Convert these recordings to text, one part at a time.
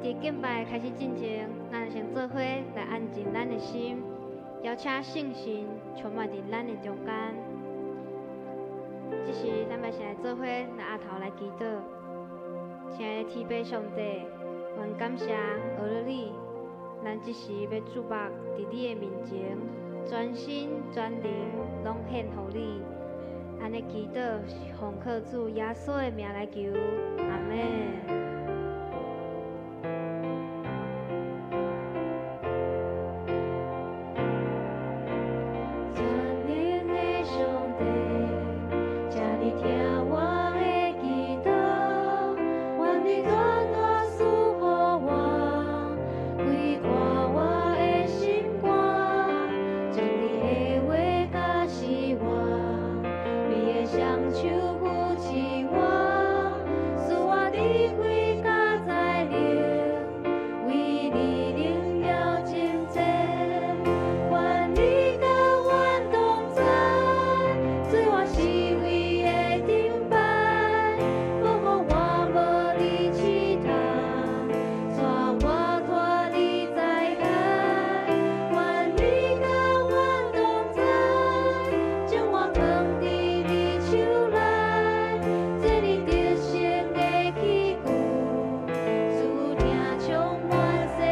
佇敬拜開始進前，咱先做伙來安靜咱的心，邀請聖神充滿佇咱的中間。這時，咱欲先來做伙來阿頭來祈禱。親愛的天父上帝，阮感謝阿樂你，咱這時欲注目佇你的面前，全心全靈攏獻予你。按呢祈禱是奉靠主耶穌的名來求，阿們。全能的上帝，請你聽我的祈禱，願你大大賜予我，開闊我的心肝，將你的話教示我，你的雙手扶持我，賜我智慧佮才能，為你榮耀征戰。願你佮阮同在，做我四圍的盾牌，保護我無離試探，帶我脫離災害。願你佮阮同在，將我藏佇你手內，做你得勝的器具，賜聽充滿世界。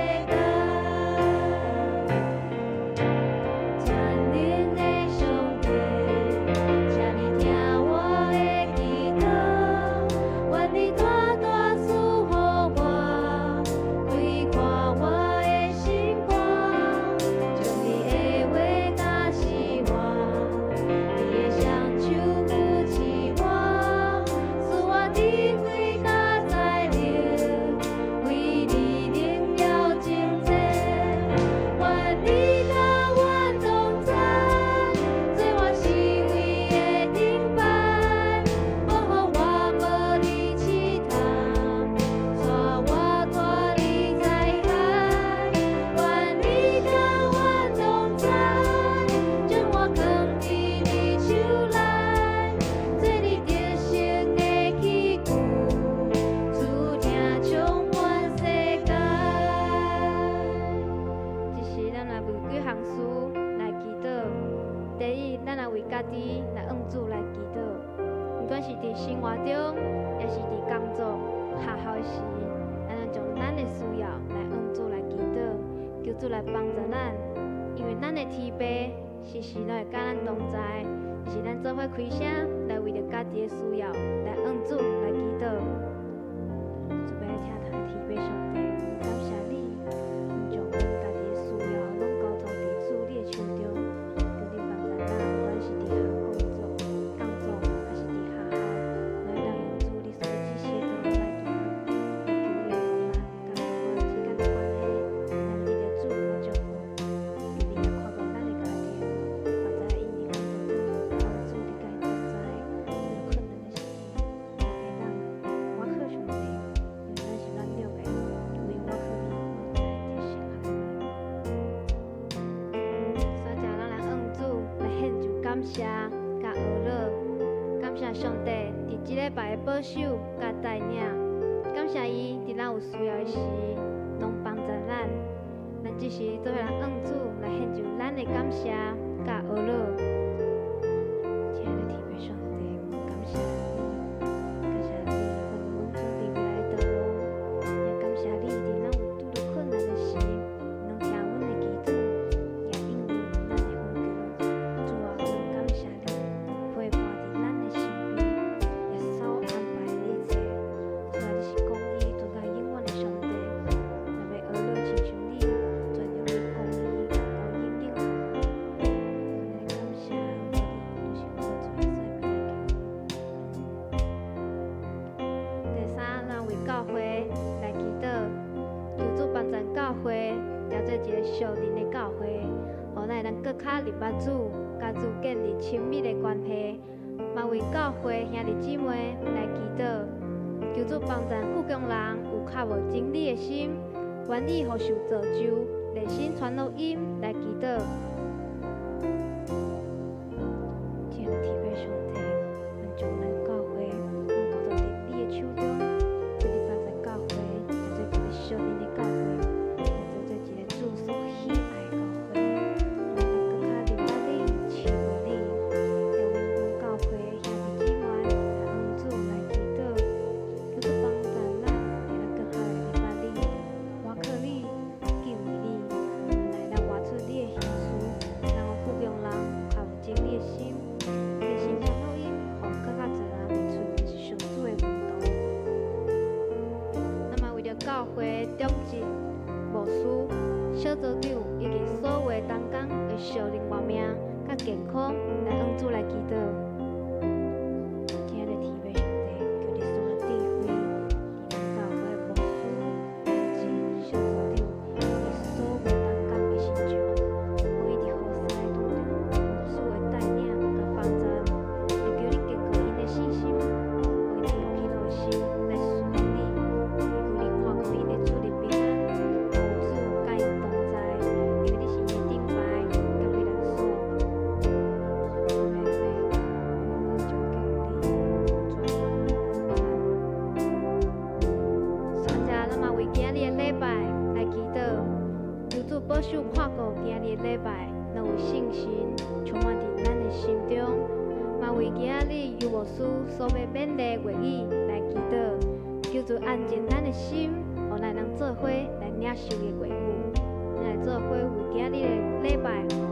全能的上帝，請你聽我的祈禱，願你大大賜予我，開闊我的心肝，將你的話教示我，你的雙手扶持我，賜我智慧佮才能，為你榮耀征戰。願你佮阮同在，做我四圍的盾牌，保護我無離試探，帶我脫離災害。願你佮阮同在，將我藏佇你手內，做你得勝的器具，賜聽充滿世界。這時，咱來為幾項事來祈禱。第一，咱來為家己來向主來祈禱，不管是佇生活中，抑是佇工作、學校的時，咱攏將咱的需要來向主來祈禱，求主來幫助咱。因為咱的天父時時攏會佮咱同在，是咱做伙開聲來為著家己的需要來向主來祈禱。準備來聽台天父上帝，感謝你，阮將阮家己的需要攏交託佇主你的手中，求你幫助咱，不管是佇遐工作，還是佇學校，攏會當用主你所指示的道路來行。求你予咱佮阮之間的關係，咱得著主的祝福。求你也看顧咱的家庭，幫助𪜶佇工作中，有主你佮𪜶同在，遇著困難的時陣，會當倚靠上帝，因為咱是軟弱的，唯有倚靠你，阮才會得勝。哈利路亞。所以，咱來向主來獻上感謝佮阿樂，感謝上帝佇這禮拜的保守佮帶領，感謝伊佇咱有需要的時，攏幫助咱。咱這時做伙來向主來獻上咱的感謝佮阿樂。親愛的天父上帝，感謝你，感謝你幫助阮準備未來的道路，也感謝你佇咱有拄著困難的時，攏聽阮的祈禱，也應允咱的呼求。主啊，阮感謝你陪伴佇咱的身邊，也所安排的一切。主啊，你是公義、全甲永遠的上帝。若欲阿樂親像你，全能的公義甲永遠。阮來感謝你，就是奉主耶穌的名來求。第三，咱為教會來祈禱，求主幫助教會，成做一个屬靈的教會，予咱會當閣較認捌主，佮主建立親密的關係。嘛為教會兄弟姊妹來祈禱，求主幫助富強人有較無真理的心，願意予受造就，熱心傳福音來祈禱。親愛的天父上帝，阮將咱教會攏交託佇你的手中，求你幫助教會，成做一个屬靈的教健康，來向主來祈禱。親愛的天父上帝，求你賜予智慧，佇咱教會的牧師、領袖、小組長，伊所有同工的身上，予伊佇服侍當中有主的帶領佮幫助，也求你堅固𪜶的信心，予𪜶用喜樂的心來侍奉你，也求你看顧𪜶的出入平安，有主佮𪜶同在，因為你是𪜶的盾牌佮避難所。阿們，阿們，就求你轉咱。接咱嘛為今日的禮拜來祈禱，求主保守看顧今日的禮拜，若有聖神充滿佇咱的心中，嘛為今日尤牧師所欲勉勵的話語來祈禱，求主安靜咱的心，予咱能做伙來領受伊的話語。咱來做伙為今日的禮拜，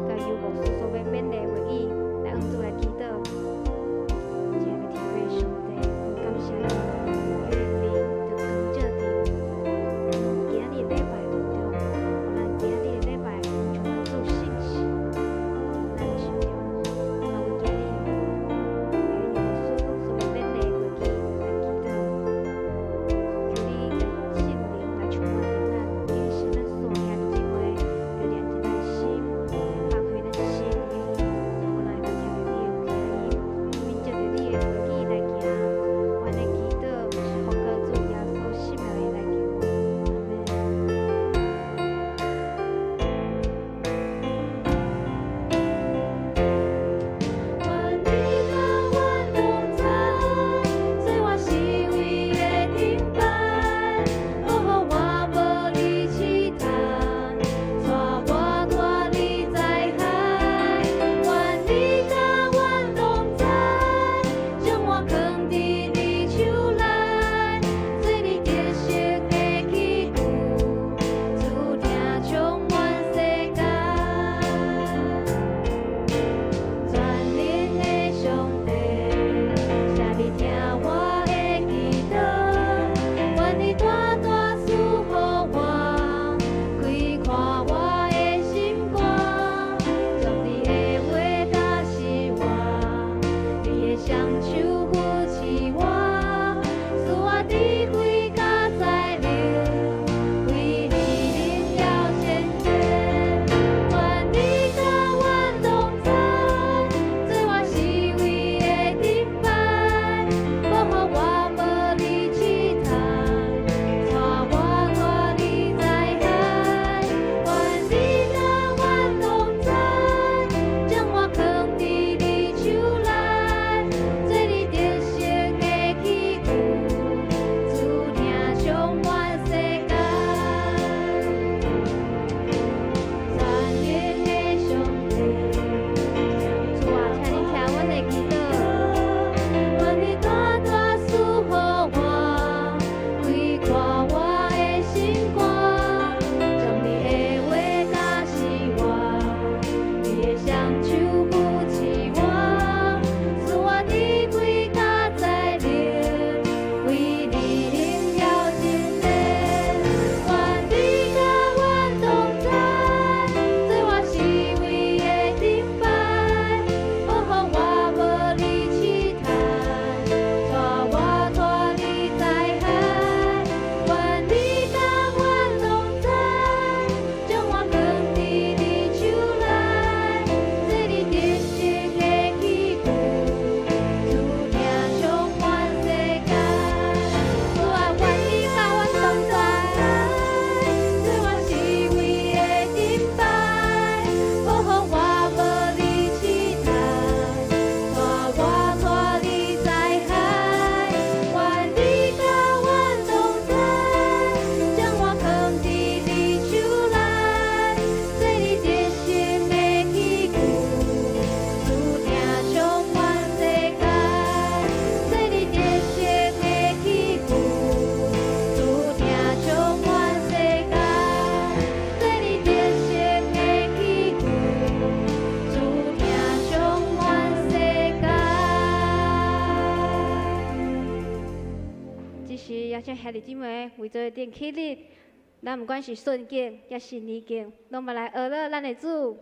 佮尤牧師所欲勉勵的話語來向主來祈禱。親愛的天父上帝，阮感謝你，求你靈就光照佇今日的禮拜當中，予咱今日的禮拜充滿主聖神佇咱的心中，嘛為今日尤牧師所欲勉勵的話語來祈禱，求你的聖靈來充滿佇咱，更新咱所聽的這話，求你安靜咱的心，拍開咱心靈的耳，予咱會當聽著你的聲音，憑藉著你的話語來行。阮的祈禱是奉靠主耶穌聖名來求，阿們。願你佮阮同在，做我四圍的盾牌，保護我無離試探，帶我脫離災害。願你佮阮同在，將我囥佇你手內，做你得勝的器具，主疼充滿世界。全能的上帝，請你聽我的祈禱，願你大大賜予我，開闊我的心肝，將你的話教示我，你的雙手扶持我，賜我智慧佮才能，為你榮耀顯現。願你佮阮同在，做我四圍的盾牌，保護我無離試探，帶我脫離災害。願你佮阮同在，將我囥佇你手內，做你得勝的器具，主疼充滿世界。全能的上帝，主啊，請你聽阮的祈禱。願你大大賜予我，開闊我的心肝，將你的話教示我，你的雙手扶持我，賜我智慧佮才能，為你榮耀顯現。願你佮阮同在，做我四圍的盾牌，保護我無離試探，帶我脫離災害。願你佮阮同在，將我囥佇你手內，做你得勝的器具，主疼充滿世界。主啊，願你佮阮同在，做我四圍的盾牌，保護我無離試探，帶我脫離災害。願你佮阮同在，將我囥佇你手內，做你得勝的器具，主疼充滿世界。做你得勝的器具，主疼充滿世界。做你得勝的器具，主疼充滿世界。這時邀請兄弟姊妹圍做陣起立，咱毋管是順境抑是逆境，攏嘛來學了咱的主。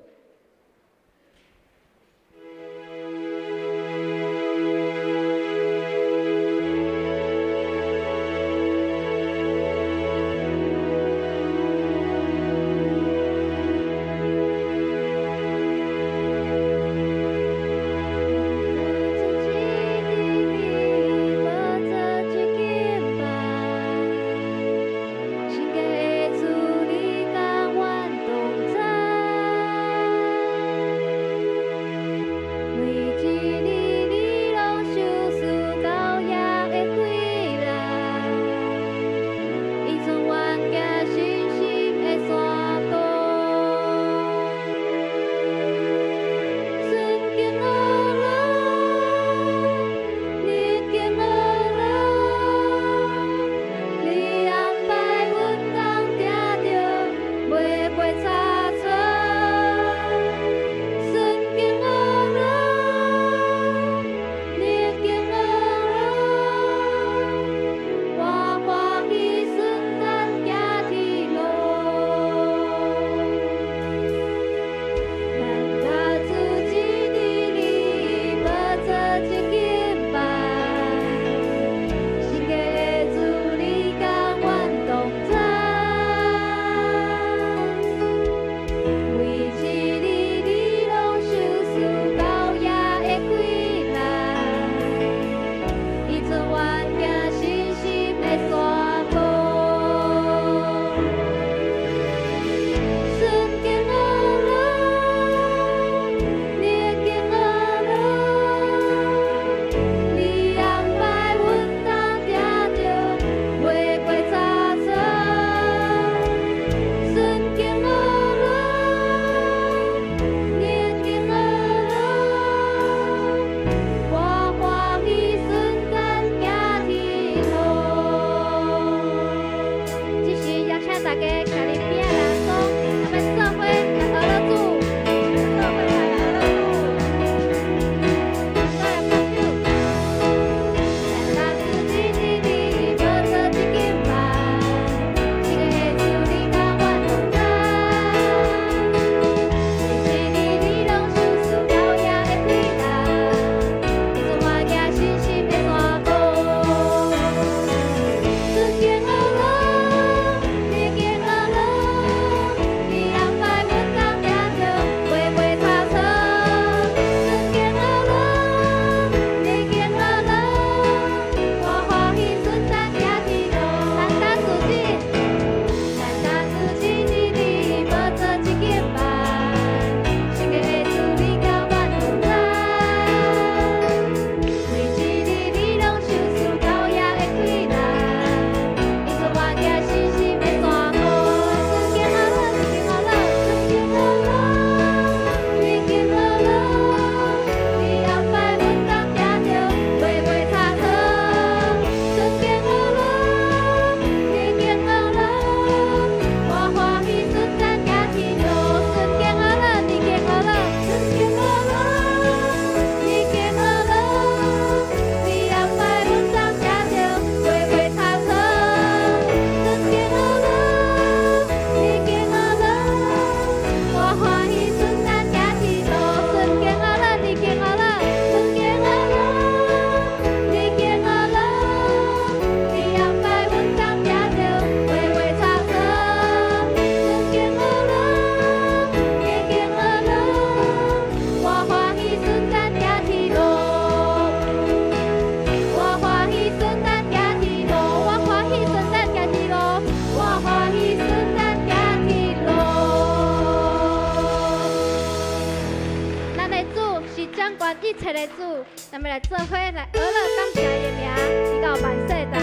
掌管一切的主，咱們來做伙來呵樂感謝伊的名，直到萬世代。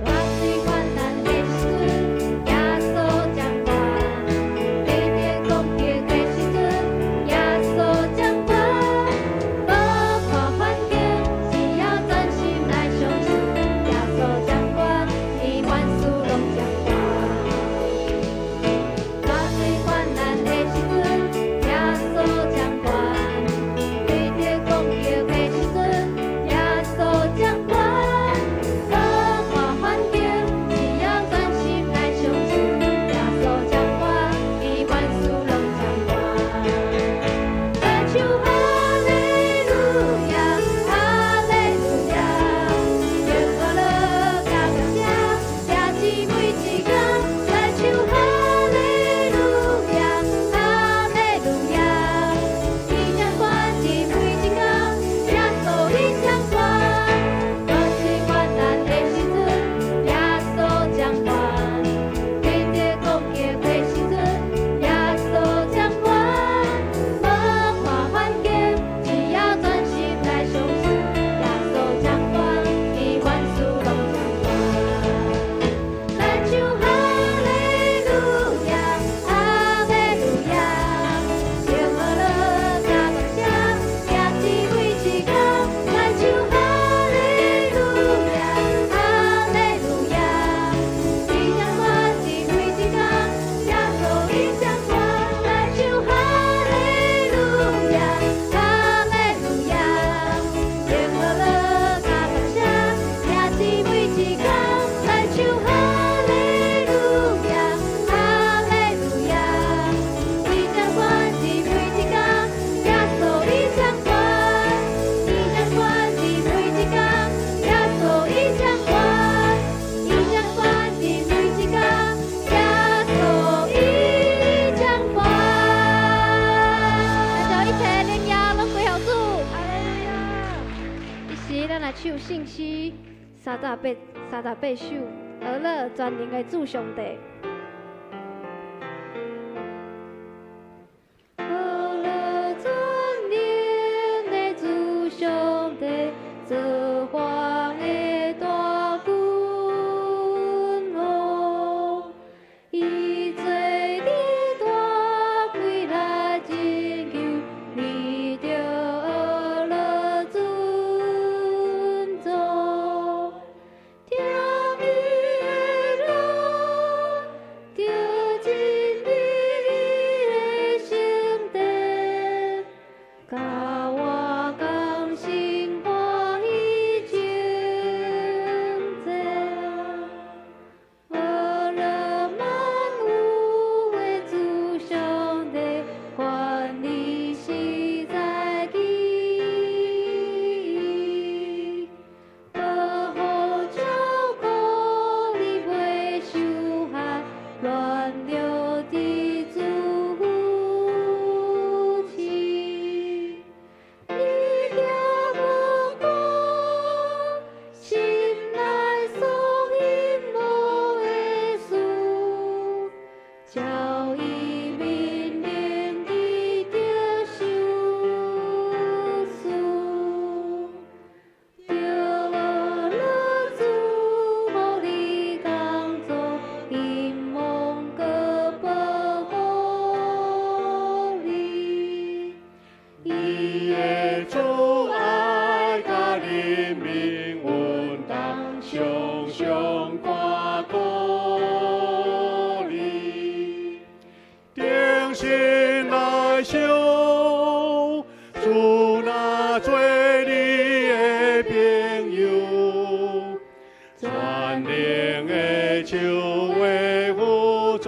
大水患難的時陣，耶穌掌權；彼得攻擊的時陣，耶穌掌權。無看環境，只要專心來相信，耶穌掌權，伊凡事攏掌權。大水患難的時陣，耶穌掌權；彼得攻擊的時陣，耶穌掌權。無看環境，只要專心來相信，耶穌掌權，伊凡事攏掌權。來唱哈利路亞，哈利路亞，榮耀樂加感謝，兄姊妹一家。來唱哈利路亞，哈利路亞，伊掌權佇每一工，耶穌伊掌權。大水患難的時陣，耶穌掌權；彼得攻擊的時陣，耶穌掌權。無看環境，只要專心來相信，耶穌掌權，伊凡事攏掌權。來唱哈利路亞，哈利路亞，榮耀樂加感謝，兄姊妹一家。來唱哈利路亞，哈利路亞，伊掌權佇每一工，耶穌伊掌權。來唱哈利路亞，哈利路亞，榮耀樂加感謝，兄姊妹一家。來唱哈利路亞，哈利路亞，伊掌權佇每一工，耶穌伊掌權。伊掌權佇每一工，耶穌伊掌權。伊掌權佇每一工，耶穌伊掌權。來將一切榮耀攏歸予主。哈利路亞！這時，咱來唱聖詩38、38首，呵樂全能的主上帝。呵樂全能的主上帝，造化的大君王，伊坐佇大氣來拯救，你著呵樂尊崇。聽伊的樂，著真理的聖殿，佮我同心歡喜敬讚。呵樂萬有的主上帝，權力實在奇異，保護照顧你袂受害，亂著佇主扶持。你行無看，心內所陰謀的事，照伊命令得著賞賜。著呵樂主予你工作，陰謀閣保護你。伊的慈愛佮憐憫，阮當常常看顧你。定心來想，主若做你的朋友，全能的手會輔助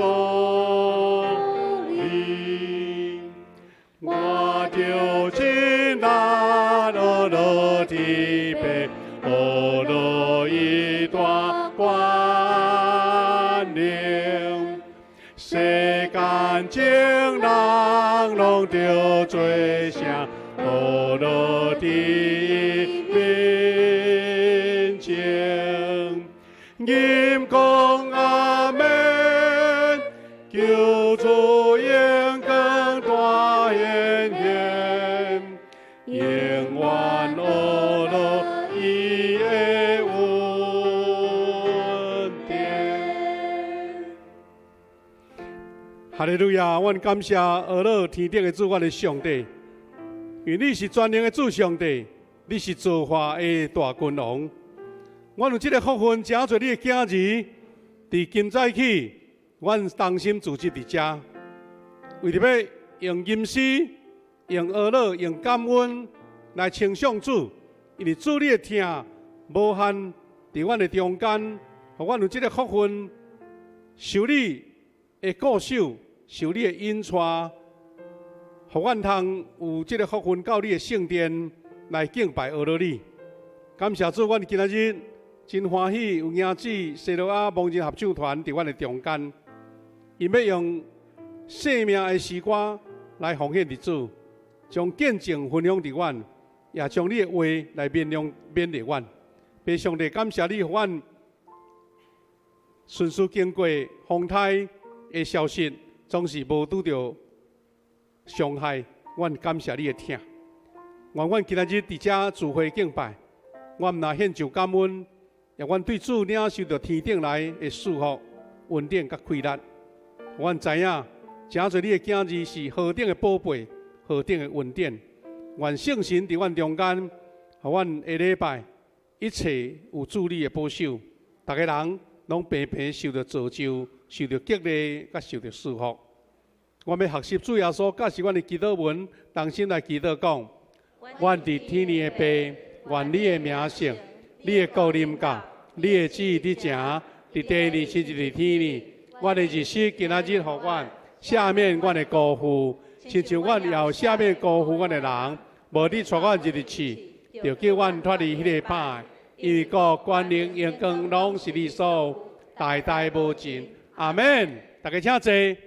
你。我著盡力呵樂特別，呵樂伊大權能，世間眾人攏著做聲，呵樂佇伊面前，吟講阿們。哈利路亞！阮感謝阿樂天頂的主，阮的上帝，因為你是全能的主上帝，你是造化的大君王。阮有這个福分，誠濟你的囝兒，佇今早起，阮同心聚集佇遮，為著欲用吟詩、用阿樂、用感恩來稱頌主，因為主你的疼無限佇阮的中間，予阮有這个福分，受你的顧守，受你的引帶，予阮通有這个福分到你的聖殿來敬拜阿樂你。感謝主，阮今仔日真歡喜有影子西羅亞盲人合唱團佇阮的中間，𪜶欲用生命的詩歌來奉獻佇主，將見證分享佇阮，也將你的話來勉勵勉勵阮。父上帝，感謝你，予阮順序經過風颱的消息，總是無拄著傷害。阮感謝你的疼。願阮今仔日佇遮聚會敬拜，阮毋但獻上感恩，也阮對主領受著天頂來的祝福、恩典佮氣力。阮知影，誠濟你的囝兒是何等的寶貝，何等的恩典。願聖神佇阮中間，予阮下禮拜一切有主你的保守，逐个人攏平平受著造就，受著激勵，佮受著祝福。我欲學習主耶穌教示阮的祈禱文，同心來祈禱講：阮佇天裡的父，願你的名聖，你的國臨到，你的旨意佇成，佇地裡親像佇天裡。阮的日食今仔日予阮，赦免阮的辜負，親像阮也有赦免辜負阮的人。無你帶阮入去試，著救阮脫離彼个歹。因為國、權能、榮光，攏是你所有，代代無盡。阿們。大家請坐。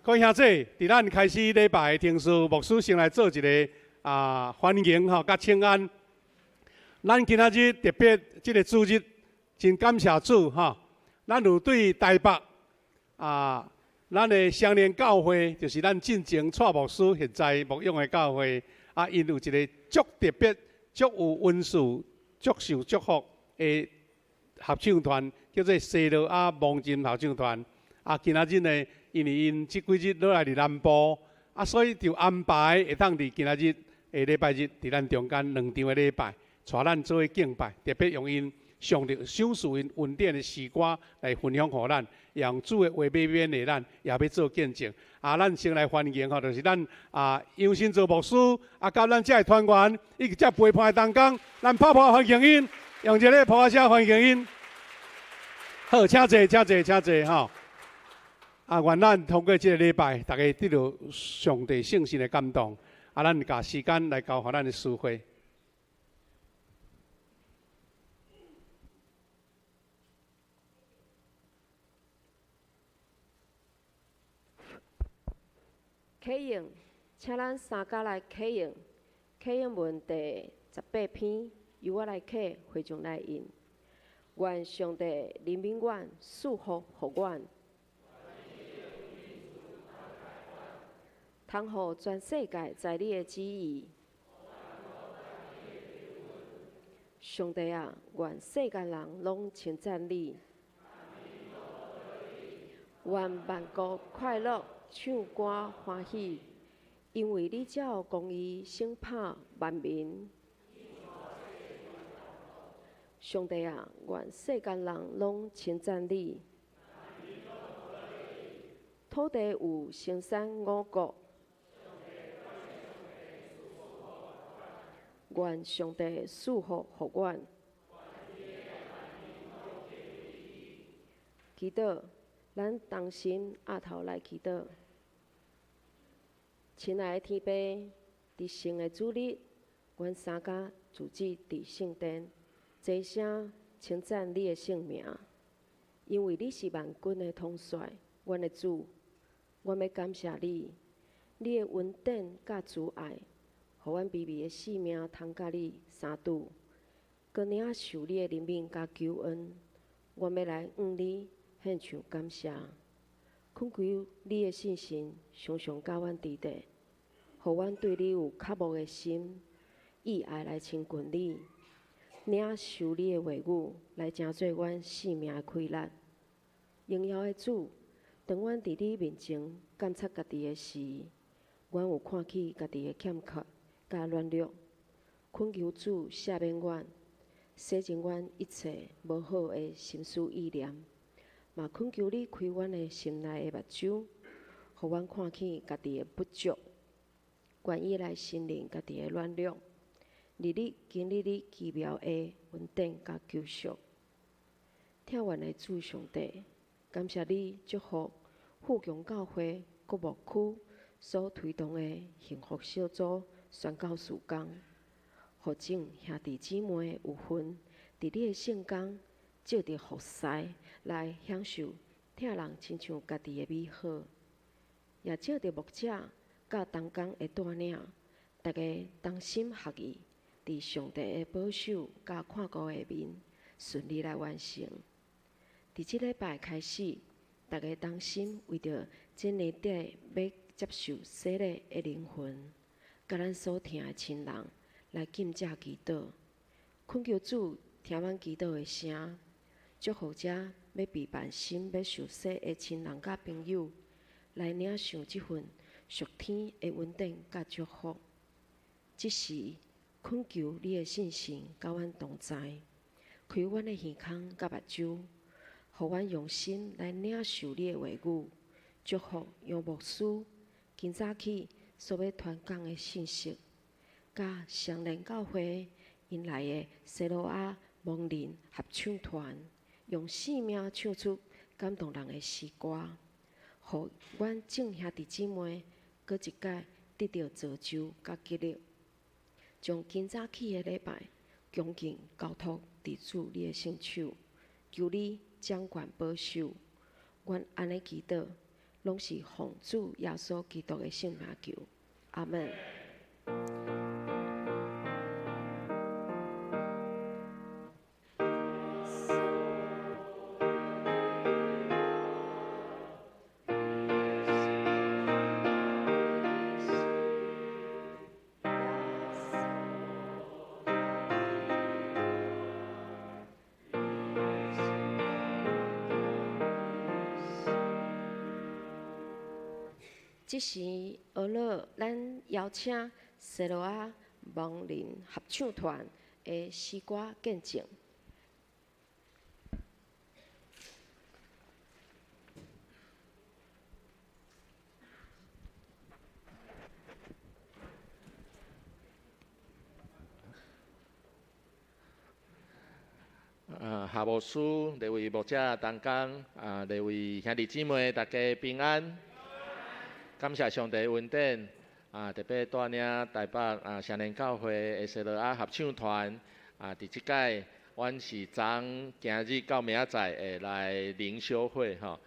各位兄弟，佇咱開始禮拜的程序，牧師先來做一个歡迎吼，佮請安。咱今仔日特別這个主日，真感謝主吼。咱有對台北啊，咱的雙連教會，就是咱進前蔡牧師現在牧養的教會啊，𪜶有一个足特別、足有恩賜、足受祝福的合唱團，叫做西羅亞盲人合唱團。啊，今仔日呢，因為𪜶這幾日落來佇南部，啊，所以就安排會當佇今仔日下禮拜日佇咱中間兩場的禮拜，帶咱做伙敬拜，特別用𪜶上帝賞賜𪜶恩典的詩歌來分享予咱，用主的話語勉勵咱，也欲做見證。啊，咱先來歡迎吼，就是咱楊新做牧師，啊，佮咱遮的團員以及遮陪伴的同工，咱拍破歡迎𪜶，用一个噗仔聲歡迎𪜶。好，請坐，請坐，請坐，吼。啊，願咱通過這个禮拜，大家得著上帝聖神的感動。啊，咱共時間來交予咱的司會。啟應，請咱三家來啟應。啟應文第18篇，由我來啟，會眾來應。願上帝憐憫阮，賜福予阮，通予全世界知你的旨意。上帝啊，願世間人攏稱讚你。願萬國快樂，唱歌歡喜，因為你照公義審判萬民。上帝啊，願世間人攏稱讚你。土地有生產五穀。願上帝賜福予阮。祈禱，咱同心額頭來祈禱。親愛的天父，佇聖的主日，阮三家聚集佇聖殿，齊聲稱讚你的聖名，因為你是萬軍的統帥，阮的主，阮欲感謝你，你的恩典佮慈愛，予阮卑微的性命通佮你相拄，閣領受你的憐憫佮救恩，阮欲來向你獻上感謝，懇求你的聖神常常佮阮佇咧，予阮對你有渴慕的心，意愛來親近你，領受你的話語來成做阮性命的氣力。榮耀的主，當阮佇你面前監察家己的時，阮有看見家己的欠缺佮軟弱，懇求主赦免阮，洗淨阮一切無好的心思意念，嘛懇求你開阮的心內的目睭，予阮看見家己的不足，願意來承認家己的軟弱，日日經歷你奇妙的恩典佮救贖。疼阮的主上帝，感謝你祝福富強教會各牧區所推動的幸福小組宣教事工，予眾兄弟姊妹有份佇你的聖工，藉著服侍來享受疼人親像家己的美好，也藉著牧者佮同工的帶領，大家同心合意，佇上帝的保守佮看顧下面，順利來完成。佇這禮拜開始，大家同心為著這年底欲接受洗禮的靈魂，佮咱所疼的親人來禁食祈禱，懇求主聽阮祈禱的聲，祝福遮欲備辦心欲受洗的親人佮朋友，來領受這份屬天的恩典佮祝福。這時，懇求你的聖神佮阮同在，開阮的耳孔佮目睭，予阮用心來領受你的話語，祝福楊牧師今早起所欲傳講的信息，佮雙連教會𪜶來的西羅亞盲人合唱團，用生命唱出感動人的詩歌，予阮眾兄弟姊妹閣一擺得著造就佮激勵，將今早起的禮拜恭敬交託佇主你的聖手，求你掌權保守。阮按呢祈禱，攏是奉主耶穌基督的聖名求，阿門。這時，學樂，咱邀請西羅亞盲人合唱團的詩歌見證。夏牧師，各位牧者同工，各位兄弟姊妹，大家平安。感謝上帝恩典，特別帶領台北雙連教會的西羅亞合唱團，佇這擺阮是從今日到明仔載會來靈修會吼，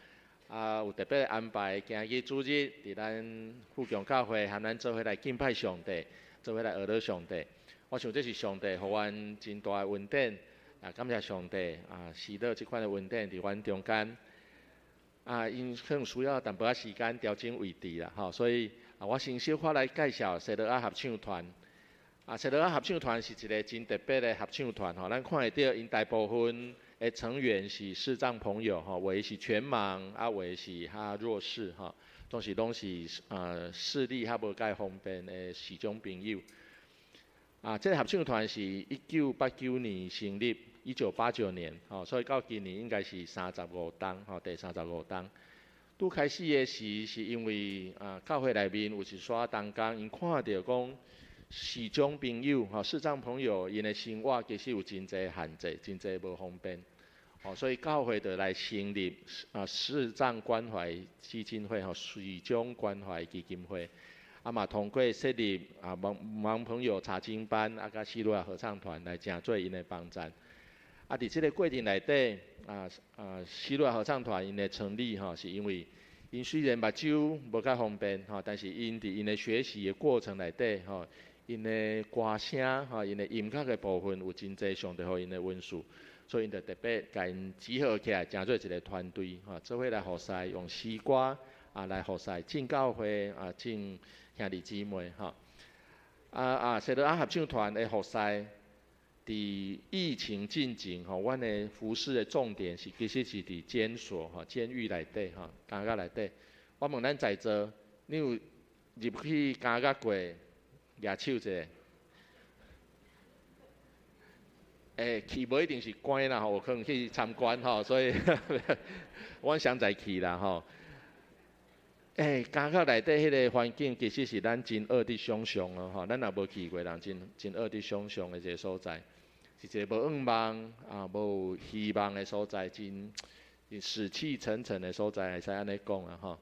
有特別安排今日主日佇咱富強教會和咱做伙來敬拜上帝，做伙來學樂上帝。我想這是上帝予阮真大的恩典，感謝上帝施予這款的恩典佇阮中間。因可能需要淡薄仔時間調整位置啦，吼，所以我先小可來介紹西羅亞合唱團。西羅亞合唱團是一個真特別的合唱團，吼，咱看會著𪜶大部分的成員是視障朋友，吼，有的是全盲，有的是較弱視，吼，總是攏是視力較無介方便的視障朋友。這個合唱團是1989年成立。1989年，吼，所以到今年應該是35冬，吼，第35冬。拄開始的時，是因為教會內面有一撮同工，𪜶看著講視障朋友，吼，視障朋友𪜶的生活其實有真濟限制，真濟無方便，吼，所以教會就來成立視障關懷基金會，吼，視障關懷基金會，嘛通過設立盲朋友查經班，佮西羅亞合唱團來成做𪜶的幫贊。佇這個過程內底，西羅亞合唱團𪜶的成立吼，是因為𪜶雖然目睭無較方便吼，但是𪜶佇𪜶的學習的過程內底吼，𪜶的歌聲吼，𪜶的音樂的部分有真濟上帝予𪜶的恩賜，所以𪜶就特別共𪜶集合起來，成做一個團隊吼，做伙來服侍，用詩歌來服侍進教會進兄弟姊妹吼。西羅亞合唱團的服侍。伫疫情进前吼，阮的服事的重点是其实是伫监所吼、监狱内底吼、监狱内底。我问咱在座，你有入去监狱过？举手一下。去无一定是关啦吼，有可能去参观吼，所以阮想在去啦吼。监狱内底彼个环境其实是咱真恶伫想象哦吼，咱若无去过，人真真恶伫想象的一个所在，是一个无愿望啊、无希望的所在，真死气沉沉的所在，会使按呢讲啊吼。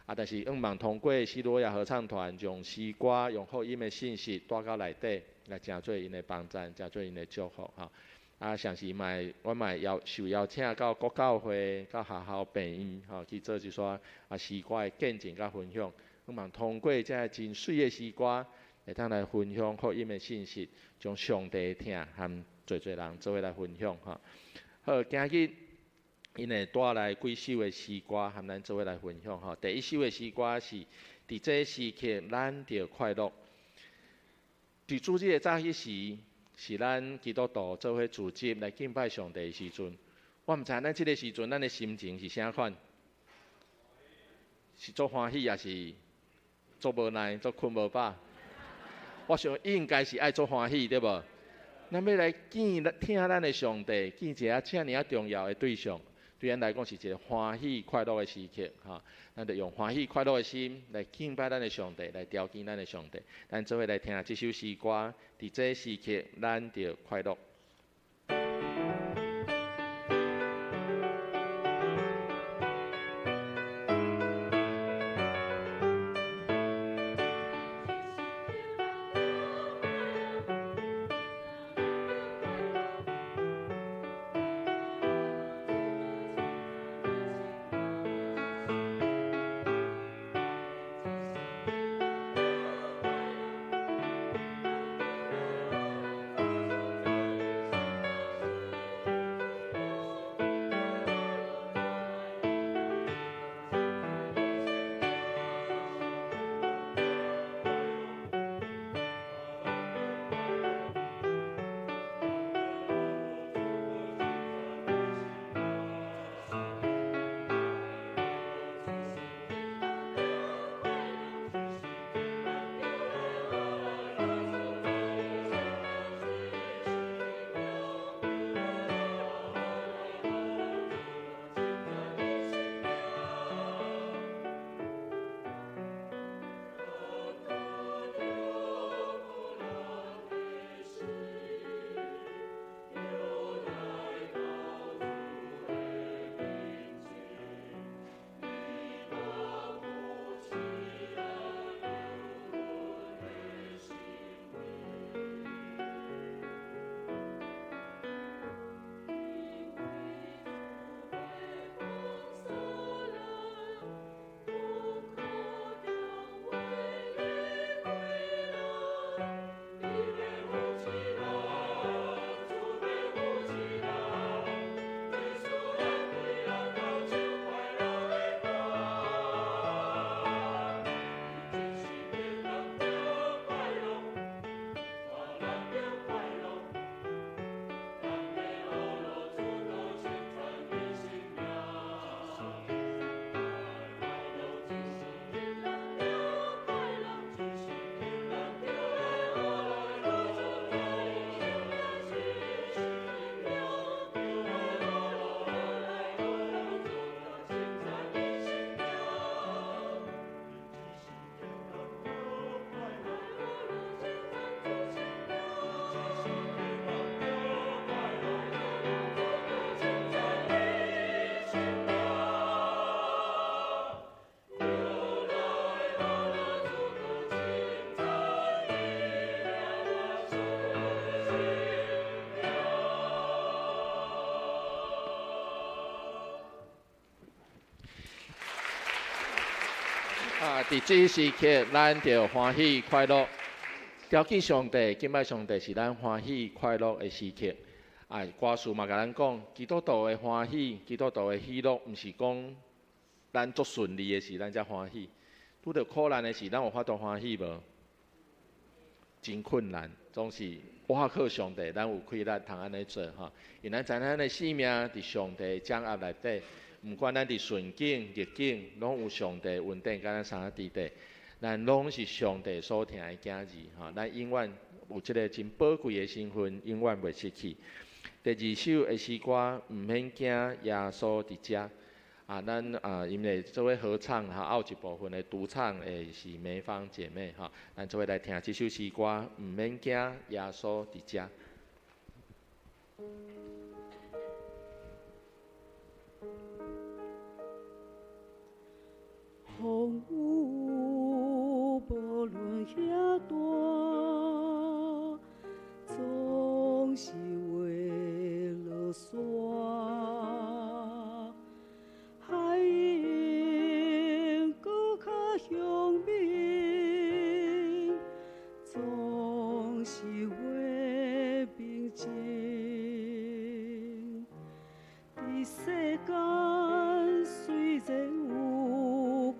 啊，但是愿望通过西罗亚合唱团，将诗歌、用福音的信息带到内底，来成做𪜶的帮赞，成做𪜶的祝福吼。啊，上时嘛会，我嘛会邀受邀请到国教会、到学校、病院吼去做一撮啊诗歌的见证佮分享。希望通过这个真媠的诗歌，会当来分享福音的信息，将上帝的疼和济济人做伙来分享吼。好，今日𪜶会带来几首的诗歌，和咱做伙来分享吼。第一首的诗歌是：伫这时刻，咱著快乐。伫主日的早起时，是咱基督徒做伙聚集来敬拜上帝的时阵。我毋知咱这个时阵，咱的心情是啥款？是足欢喜，抑是足无奈、足睏无饱？我想应该是爱足欢喜，对无？咱欲来见、听咱的上帝，见一个遮尔仔重要的对象，对咱来讲是一个欢喜快乐的时刻，吼。咱就用欢喜快乐的心来敬拜咱的上帝，来朝见咱的上帝。咱做伙来听这首诗歌，伫这时刻，咱著快乐。伫这时刻，咱就欢喜快乐，朝见上帝，敬拜上帝是咱欢喜快乐的时刻。啊，歌词嘛共咱讲，基督徒的欢喜，基督徒的喜乐，毋是讲咱足顺利的时，咱才欢喜。拄著苦难的时，咱有法度欢喜无？真困难，总是倚靠上帝，咱有氣力通按呢做吼。因咱知影咱的性命佇上帝掌握內底，毋管咱佇順境逆境，攏有上帝恩典佮咱相佇底。咱攏是上帝所疼的囝兒吼，咱永遠有這个真寶貴的身份，永遠袂失去。第二首的詩歌，毋免驚，耶穌佇遮。啊，咱啊，𪜶會做伙合唱，哈，後一部分的獨唱的是梅芳姐妹，哈，咱做伙來聽這首詩歌，毋免驚，耶穌佇遮。風雨無論遐大，總是會落山。海湧閣較凶猛，總是會平靜。佇世間雖然有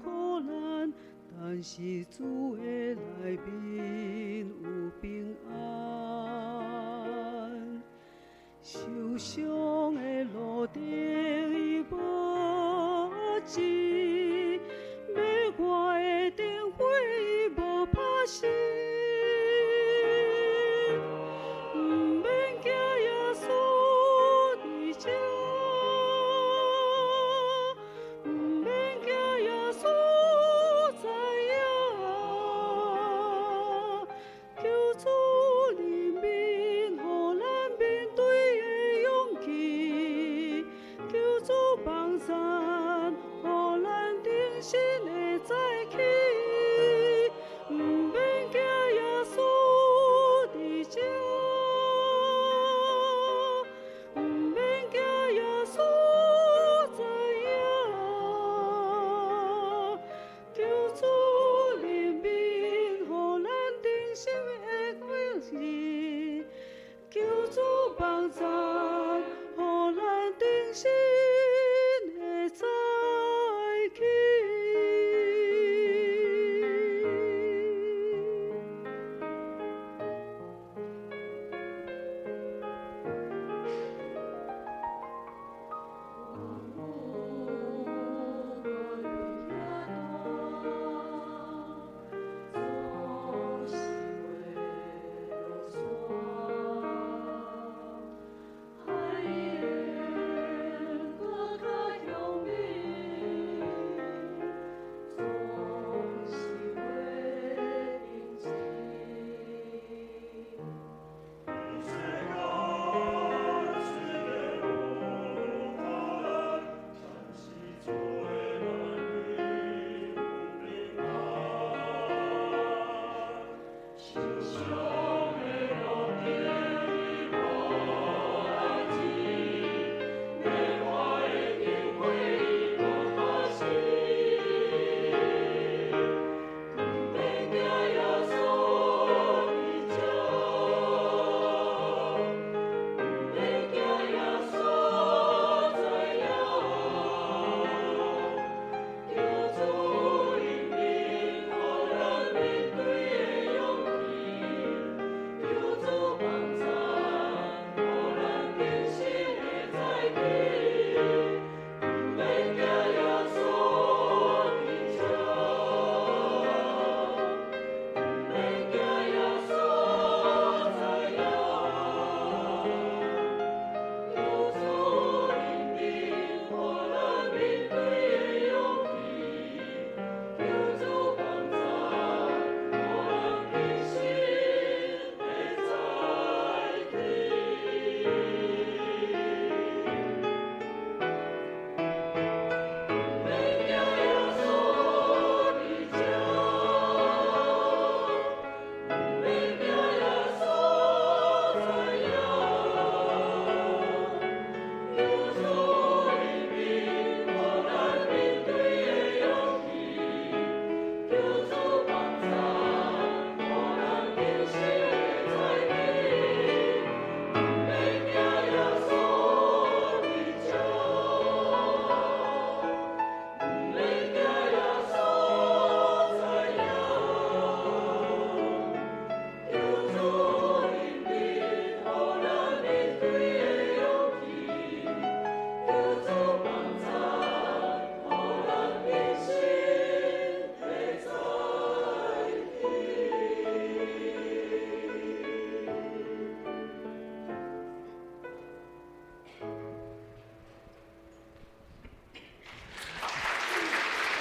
苦難，但是主的內面有平安。受傷的路程伊無止，欲活的燈火伊無拍熄。毋免驚，耶穌佇遮，毋免驚，耶穌知影。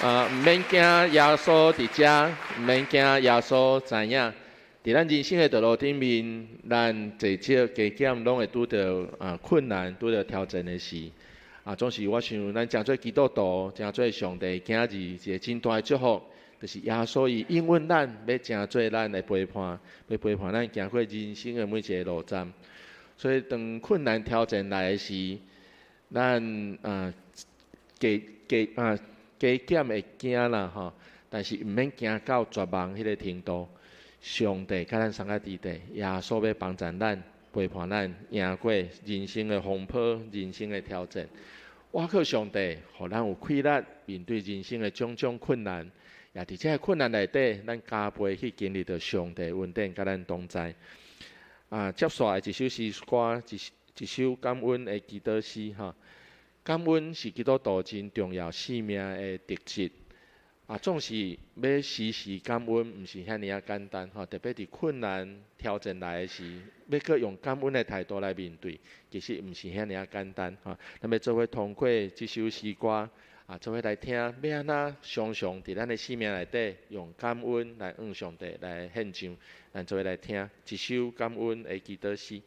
啊，毋免驚耶穌佇遮，毋免驚耶穌知影。佇咱人生的道路頂面，咱濟少加減攏會拄著啊困難，拄著挑戰的事。啊，總是我想，咱誠做基督徒，誠做上帝囝兒，一个真大的祝福，就是耶穌伊應允咱，欲成做咱的陪伴，欲陪伴咱行過人生的每一个路站。所以，當困難挑戰來的時，咱啊加加啊加減會驚啦吼，但是毋免驚到絕望彼个程度。上帝佮咱相佮佇底，耶穌欲幫助咱，陪伴咱，贏過人生的風波、人生的挑戰。倚靠上帝，予咱有氣力面對人生的種種困難。也佇這个困難內底，咱加倍去經歷著上帝恩典，佮咱同在。啊，接紲的一首詩歌，一首感恩的祈禱詩哈。感恩是基督徒真重要生命的特質。啊，總是欲時時感恩，毋是遐爾仔簡單吼。特別佇困難挑戰來的時，欲閣用感恩的態度來面對，其實毋是遐爾仔簡單吼。咱欲做伙通過這首詩歌，啊，做伙來聽，欲按怎常常佇咱的生命內底用感恩來向上帝來獻上。咱做伙來聽這首感恩的祈禱詩。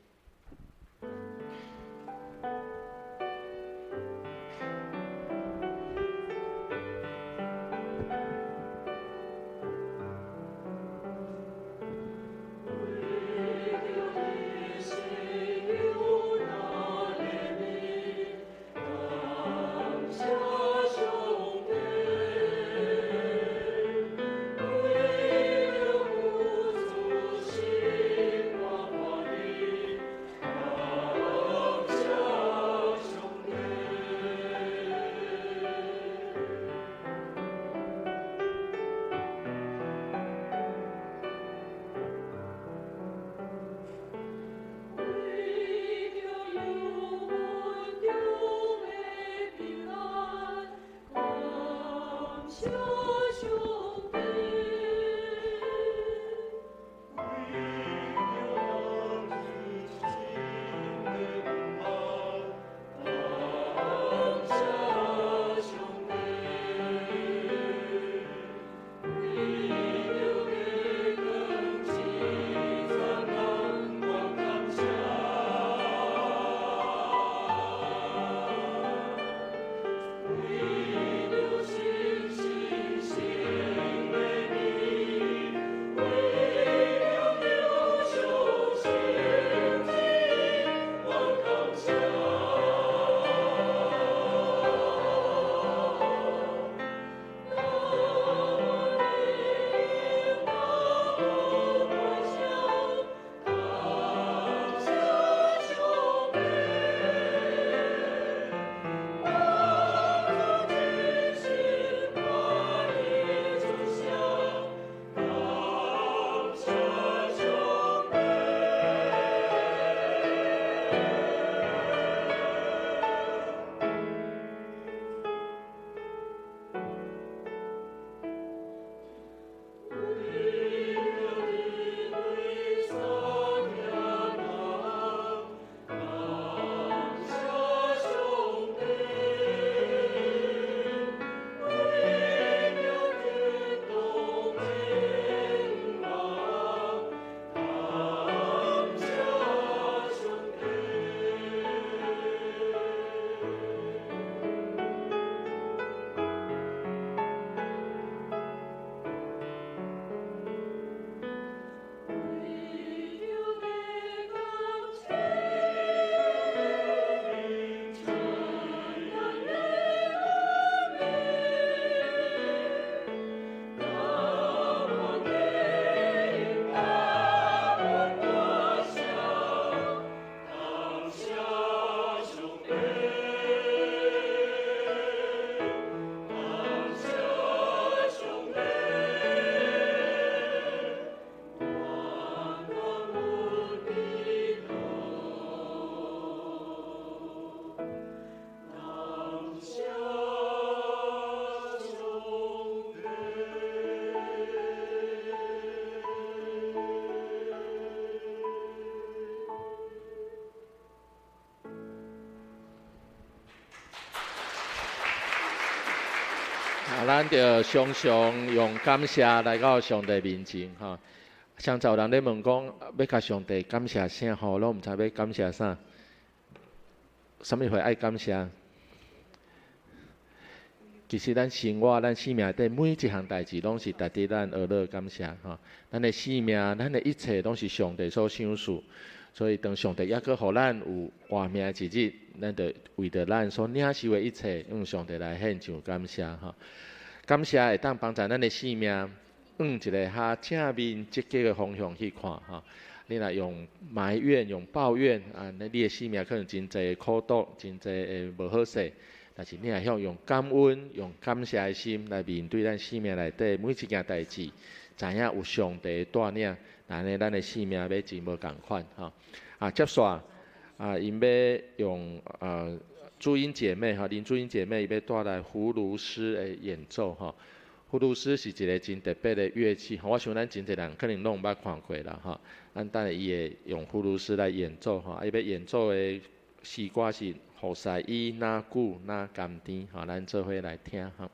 為著咱就常常用感謝來到上帝面前吼。上晝有人咧問講，欲共上帝感謝啥吼，攏毋知欲感謝啥。啥物貨愛感謝？其實咱生活、咱生命內底每一項代誌，攏是值得咱學樂感謝吼。咱的生命、咱的一切，攏是上帝所賞賜。所以當上帝猶閣予咱有活命的一日，咱就為著咱所領受的一切，向上帝來獻上感謝吼。感謝會當幫助咱的生命，往一个較正面積極的方向去看吼。你若用埋怨、用抱怨啊，那你的生命可能真濟苦毒，真濟的無好勢。但是你若曉用感恩、用感謝的心來面對咱生命內底每一件代誌，知影有上帝帶領，按呢咱的生命欲真無仝款吼。啊，接紲啊，𪜶欲用啊朱英姐妹吼，林朱英姐妹伊欲帶來葫蘆絲的演奏吼。葫蘆絲是一个真特別的樂器，我想咱真濟人可能攏毋捌看過啦吼。咱等下伊會用葫蘆絲來演奏吼，伊欲演奏的詩歌是《服侍伊若久若甘甜》吼，咱做伙來聽吼。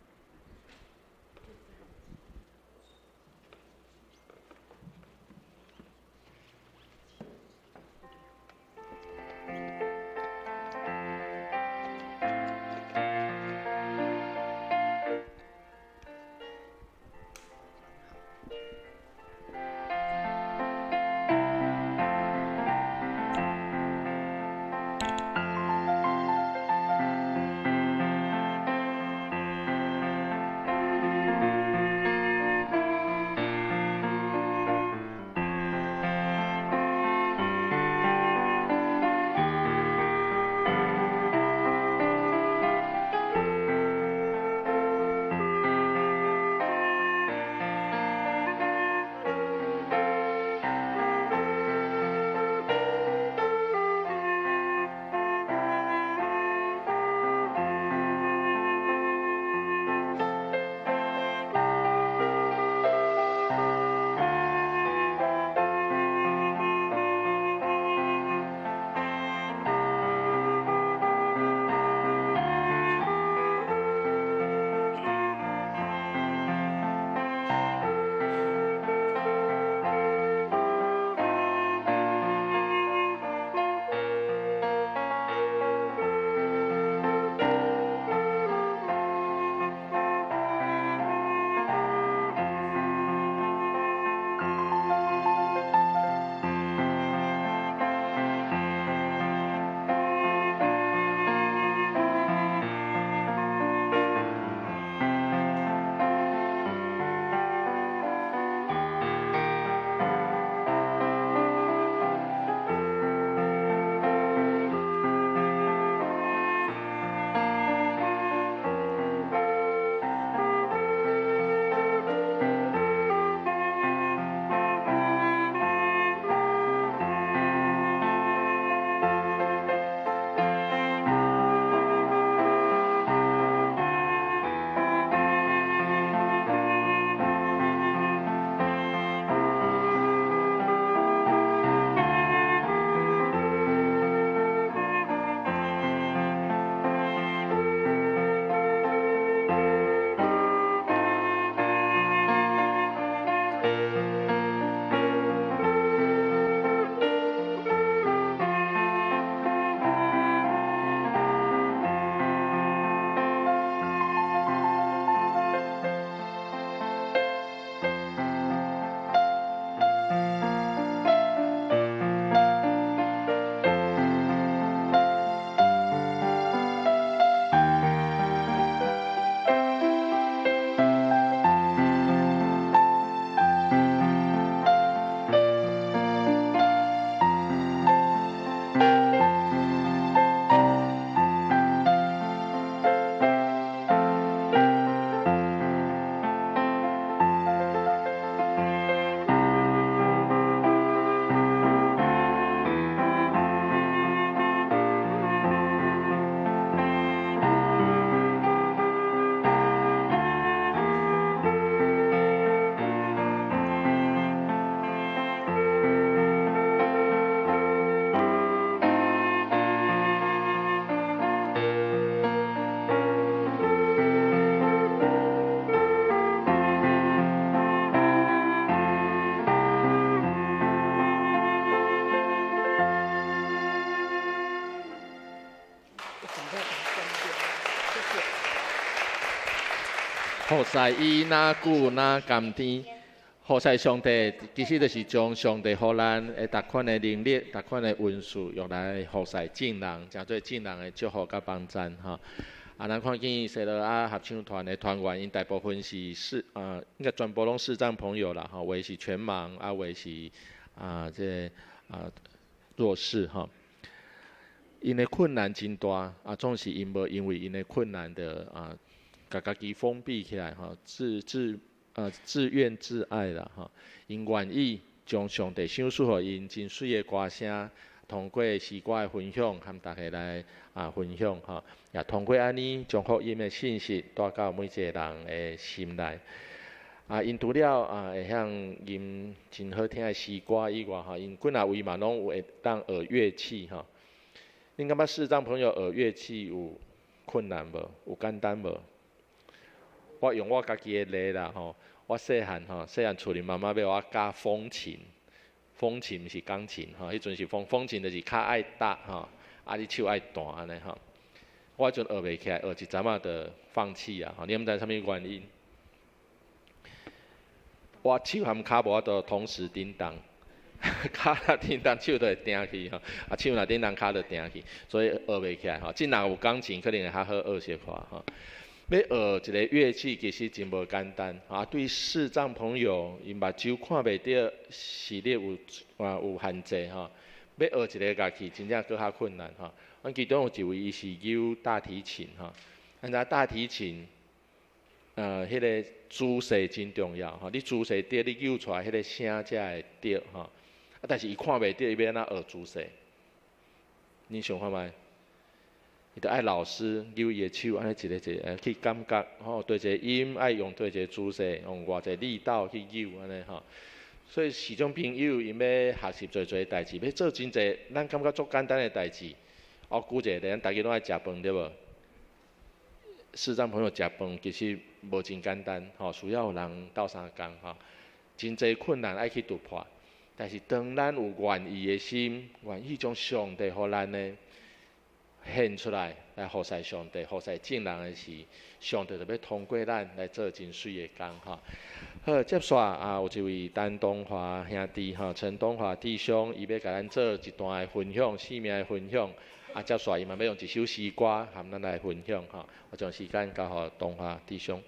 服侍伊若久若甘甜，服侍上帝，其實就是將上帝予咱的逐款的能力、逐款的恩賜，用來服侍眾人，成做眾人的祝福佮幫贊吼。啊，咱看見西羅亞合唱團的團員，𪜶大部分是視啊，應該全部攏視障朋友啦，吼，有的是全盲，啊，有的是啊，這個啊弱視吼。𪜶的困難真大，啊，總是𪜶無因為𪜶的困難的啊，共家己封閉起來吼，自怨自艾啦吼，𪜶願意將上帝賞賜予𪜶真媠的歌聲，通過詩歌的分享，和大家來啊分享吼，也通過按呢將福音的信息帶到每一個人的心內。啊，𪜶除了啊會曉吟真好聽的詩歌以外，吼，𪜶幾若位嘛攏有會當學樂器吼。恁感覺視障朋友學樂器有困難無？有簡單無？我用我家己的例啦吼，我細漢吼，細漢厝裡媽媽欲我教風琴，風琴毋是鋼琴吼，彼陣是風琴，就是跤愛踏吼，啊你手愛彈按呢吼。我彼陣學袂起來，學一陣仔就放棄啊！吼，你毋知啥物原因？我手含跤無法度同時叮當，跤若叮當手就會定去吼，啊手若叮當跤就定去，所以學袂起來吼。這若有鋼琴，可能會較好學小可吼。欲學一个樂器其實真無簡單，啊，對視障朋友，𪜶目睭看袂著，視力有限制吼，欲學一个樂器，真正閣較困難吼。阮其中有一位，伊是扭大提琴吼，咱知大提琴，彼个姿勢真重要吼，你姿勢對，你扭出來彼个聲才會對吼。啊，但是伊看袂著，伊欲按怎學姿勢？你想看覓？伊著愛老師扭伊的手，按呢一个一个去感覺吼，佗一个音愛用佗一个姿勢，用偌濟力道去扭按呢吼。所以視障朋友𪜶欲學習濟濟代誌，欲做真濟，咱感覺足簡單的代誌。我舉一個例，咱逐家攏愛食飯對無？視障朋友食飯其實無真簡單，吼，需要有人鬥相共吼，真濟困難愛去突破。但是當咱有願意的心，願意將上帝予咱的獻出來，來服侍上帝、服侍眾人的時，上帝就欲通過咱來做真媠的工吼。好，接紲啊，有一位陳東華兄弟吼，陳東華弟兄，伊欲共咱做一段的分享，生命的分享。啊，接紲伊嘛欲用一首詩歌和咱來分享吼。我將時間交予東華弟兄。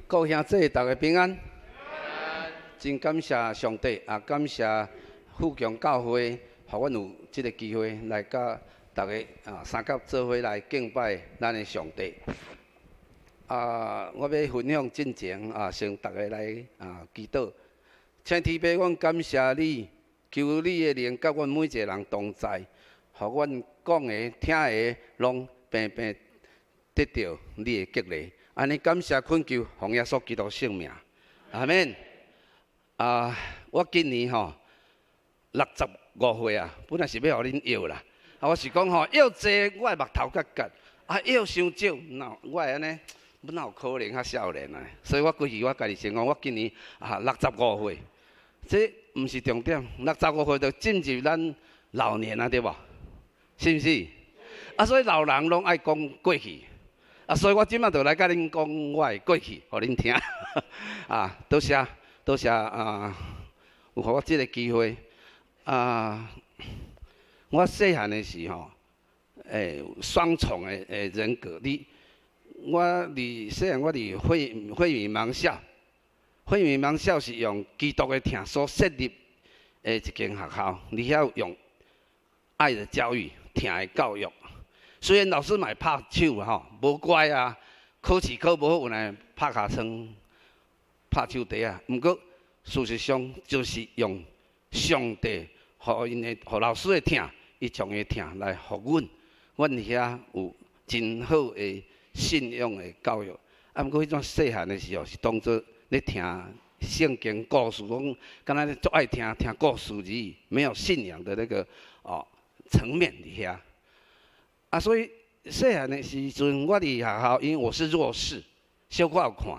各位兄弟，大家平安。真感謝上帝，也感謝富強教會，予阮有這个機會來佮大家啊三甲做伙來敬拜咱的上帝。啊，我欲分享進前啊，先逐家來啊祈禱。請天父，阮感謝你，求你的靈佮阮每一个人同在，予阮講的、聽的，攏平平得著你的激勵。按呢感謝懇求，奉耶穌基督聖名，阿們。啊，我今年吼65歲啊，本來是欲予恁笑啦。啊，我是講吼，笑濟我的目頭較結，啊，笑傷少，哪我會按呢？哪有可能較少年啊？所以我規氣我家己先講，我今年啊六十五歲，這毋是重點，六十五歲就進入咱老年啊，對無？是毋是？啊，所以老人攏愛講過去，啊，所以我這擺就來共恁講我的過去，予恁聽。啊，多謝多謝啊，有予我這个機會啊。我細漢的時吼，雙重的人格。你我佇細漢，我佇惠民盲校，惠民盲校是用基督的疼所設立的一間學校，而且用愛的教育、疼的教育。雖然老師嘛會拍手吼，無乖啊，考試考無好，有來拍尻川、拍手蹄仔。毋過事實上就是用上帝予𪜶的、予老師的疼，伊將伊的疼來予阮，阮遐有真好的信仰的教育。啊，毋過彼陣細漢的時候是當做咧聽聖經故事，講敢若足愛聽聽故事而已，沒有信仰的那個哦層面佇遐。啊，所以細漢的時陣，我佇學校，因為我是弱視，小可有看。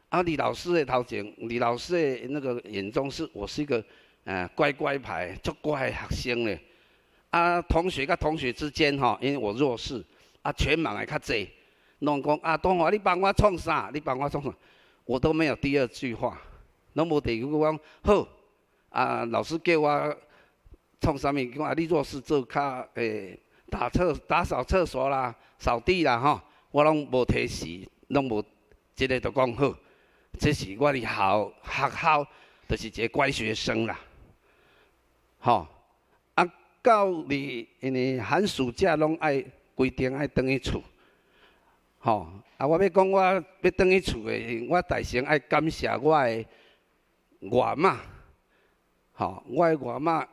啊，佇老師的頭前，佇老師的那個眼中，是我是一個乖乖牌，足乖的學生咧。啊，同學佮同學之間吼，因為我弱視，啊，全盲的較濟，攏講啊，東華你幫我創啥？你幫我創啥？我都沒有第二句話，攏無第二句講好。啊，老師叫我創啥物？講啊，你若是做較打掃廁所啦、掃地啦吼，我攏無提示，攏無這个就講好。這是我佇校學校，就是一個乖學生啦，吼。啊，到佇因為寒暑假攏愛規定愛轉去厝，吼。啊，我欲講我欲轉去厝的，我大先愛感謝我的外媽，吼，我的外媽，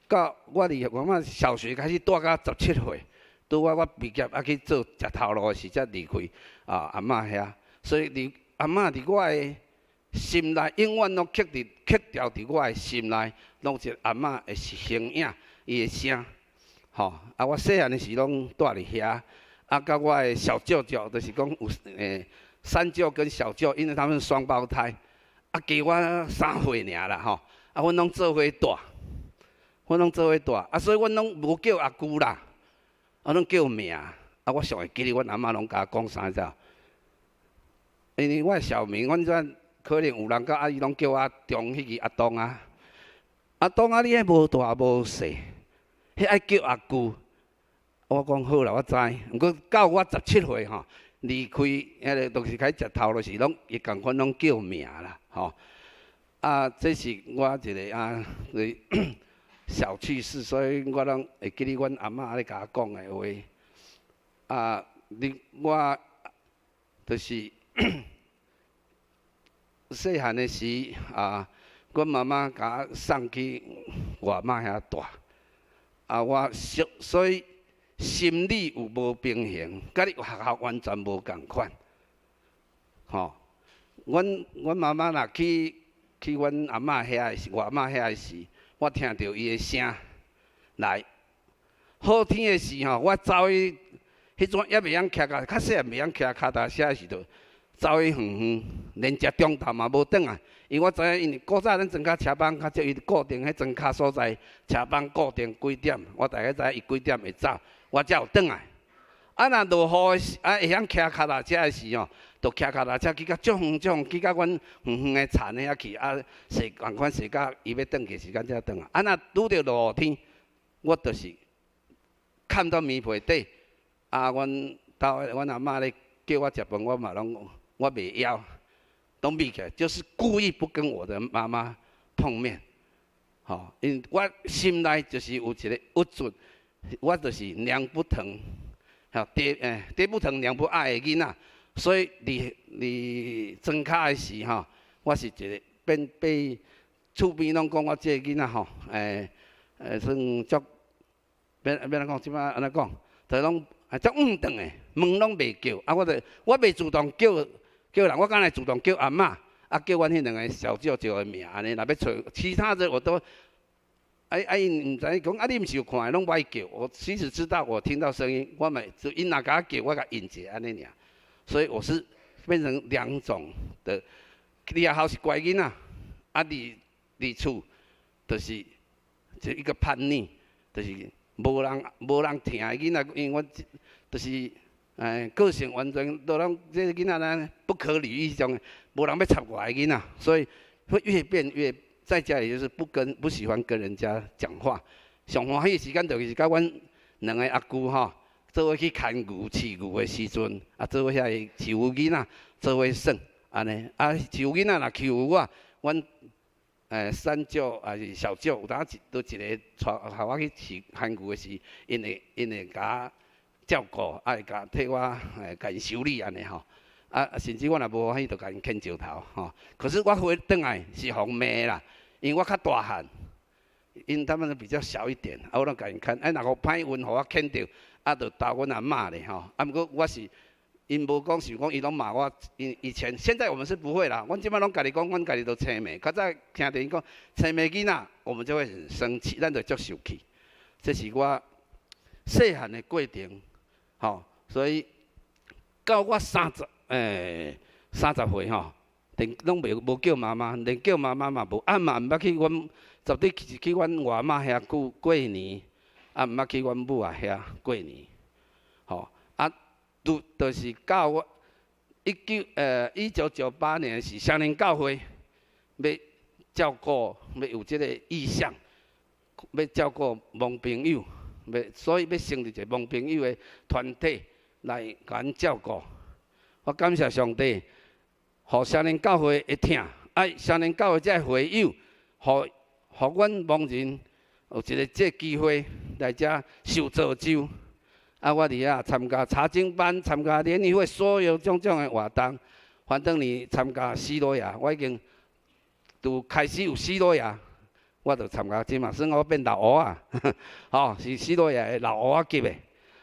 到我佇外媽小學開始蹛到17歲，拄我畢業啊去做食頭路的時，才離開啊阿嬤遐，所以佇阿嬤佇我的心內，永遠攏刻牢佇我的心內，攏是阿嬤的形影，伊的聲，吼。啊，我細漢的時攏蹛佇遐，啊，佮我的小舅舅，就是講有三舅跟小舅，因為他們是雙胞胎，啊，加我3歲爾啦，吼，啊，阮攏做伙蹛，阮攏做伙蹛，啊，所以阮攏無叫阿舅啦，啊，攏叫名，啊，我上會記得阮阿嬤攏共我講啥知無？因為我的小名，阮這可能有人佮阿姨攏叫我中彼個阿東啊，阿東啊，你彼無大無細，彼愛叫阿舅。我講好啦，我知。毋過到我17歲吼，離開彼个就是開始食頭路時，攏會仝款攏叫名啦，吼。啊，這是我一個啊，小趣事，所以我攏會記得阮阿嬤咧共我講的話。啊，你我就是細漢的時啊，阮媽媽共我送去外媽遐蹛。啊，我所以心理有無平衡，佮你學校完全無仝款。吼，阮媽媽若去阮阿嬤遐的時，外媽遐的時，我聽著伊的聲來。好天的時吼，我走去，彼陣猶袂曉騎較細漢袂曉騎跤踏車的時陣，走去遠遠，連食中晝嘛無轉來，因為我知影，因為古早咱莊跤車班較少，伊固定彼莊跤所在，車班固定幾點，我大概知影伊幾點會走，我才有轉來。啊，若落雨的時，啊會曉騎跤踏車的時吼，就騎跤踏車去到足遠足遠，去到阮遠遠的田遐去，啊，踅仝款踅到伊欲轉去的時間才轉來。啊，若拄著落雨天，我就是崁到棉被底，啊，阮兜阮阿嬤咧叫我食飯，我嘛攏我袂枵，攏避開，就是故意不跟我的媽媽碰面，吼，因為我心內就是有一個鬱卒，我就是娘不疼，吼，爹不疼娘不愛的囡仔，所以佇莊跤的時吼，我是一個變被厝邊攏講我這個囡仔吼，算足，欲欲按怎講？這擺按怎講？就攏足毋當的，門攏袂叫，啊，我就我袂主動叫叫人，我敢若主動叫阿嬤，啊，叫阮彼兩个小舅舅的名按呢，若欲揣其他的我都，啊啊𪜶毋知影講，啊你毋是有看的，攏無愛叫。我其實知道，我聽到聲音，我嘛就𪜶若共我叫，我共應者按呢爾。所以我是變成兩種的，佇學校是乖囡仔，啊佇厝就是就一個叛逆，就是無人疼的囡仔，因為我就是個性完全都攏這个囡仔呢不可理喻種，無人欲插我的囡仔，所以會越變越在家裡就是不喜歡跟人家講話。上歡喜的時間就是佮阮兩个阿舅吼，做伙去牽牛飼牛的時陣，啊，做伙遐個飼牛囡仔做伙耍，按呢，啊，飼牛囡仔若欺負我，阮三舅抑是小舅，有當一都一个𤆬予我去飼牽牛的時，𪜶會共我照顧，啊會共替我共𪜶修理按呢吼，啊，甚至我若無歡喜，就共𪜶牽石頭吼。可是我回轉來是予罵啦，因為我較大漢，𪜶他們比較小一點，啊，我攏共𪜶牽，啊，若予歹運予我牽著，啊，就投阮阿嬤咧吼。啊，毋過我是，𪜶無講想講，伊攏罵我。以前，現在我們是不會啦。阮這擺攏家己講，阮家己都青盲。較早聽著𪜶講青盲囡仔，我們就會很生氣，咱就足受氣。這是我細漢的過程，吼。所以到我30歲吼，連攏袂無叫媽媽，連叫媽媽嘛無，啊嘛毋捌去阮，絕對去阮外媽遐過過年，啊毋捌去阮母仔遐過年，吼啊。拄就是到我1998年是双连教会欲照顾，欲有這个意向，欲照顾盲朋友，欲所以欲成立一个盲朋友的团体来共阮照顾。我感谢上帝，予双连教会的疼，啊，双连教会这个会友，予阮盲人有一个这机会来遮受造就。啊，我伫遐参加查经班、参加联谊会，所有种种的活动。反正你参加西罗亚，我已经都开始有西罗亚，我就参加。这嘛算我变老乌仔，吼，是西罗亚的老乌仔级的。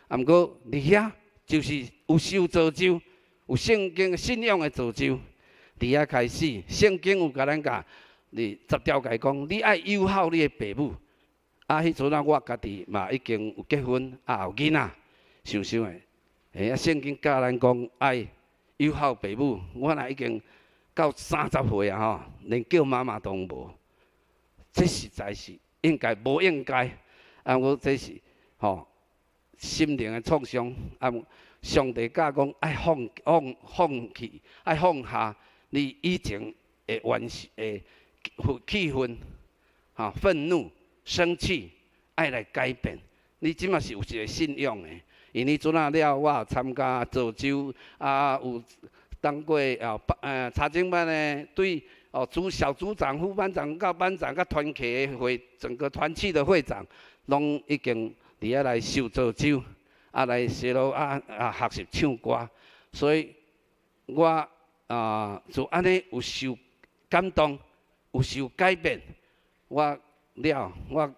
啊，毋过伫遐就是有受造就，有圣经信仰的造就。伫遐开始，圣经有共咱教，伫十条诫讲，你爱友好你的爸母。啊，彼阵啊，我家己嘛已经有结婚，啊有囡仔，想想的，欸，圣经教咱讲爱友好爸母，我若已经到30岁啊吼，连叫妈妈都无，这实在是应该无应该，啊，我这是吼心灵的创伤，啊，上帝教讲爱放放放弃，爱放下你以前的怨的气愤，吼愤怒。生气，爱来改变。你这马是有一个信仰的，因为阵仔了，我有参加造就，啊，有当过啊，查经班的对哦，组小组长、副班长、到班长、佮团契的会，整个团契的会长，拢已经伫遐来受造就，啊，来西罗亚啊学习唱歌，所以我啊就按呢有受感动，有受改变，我。了，我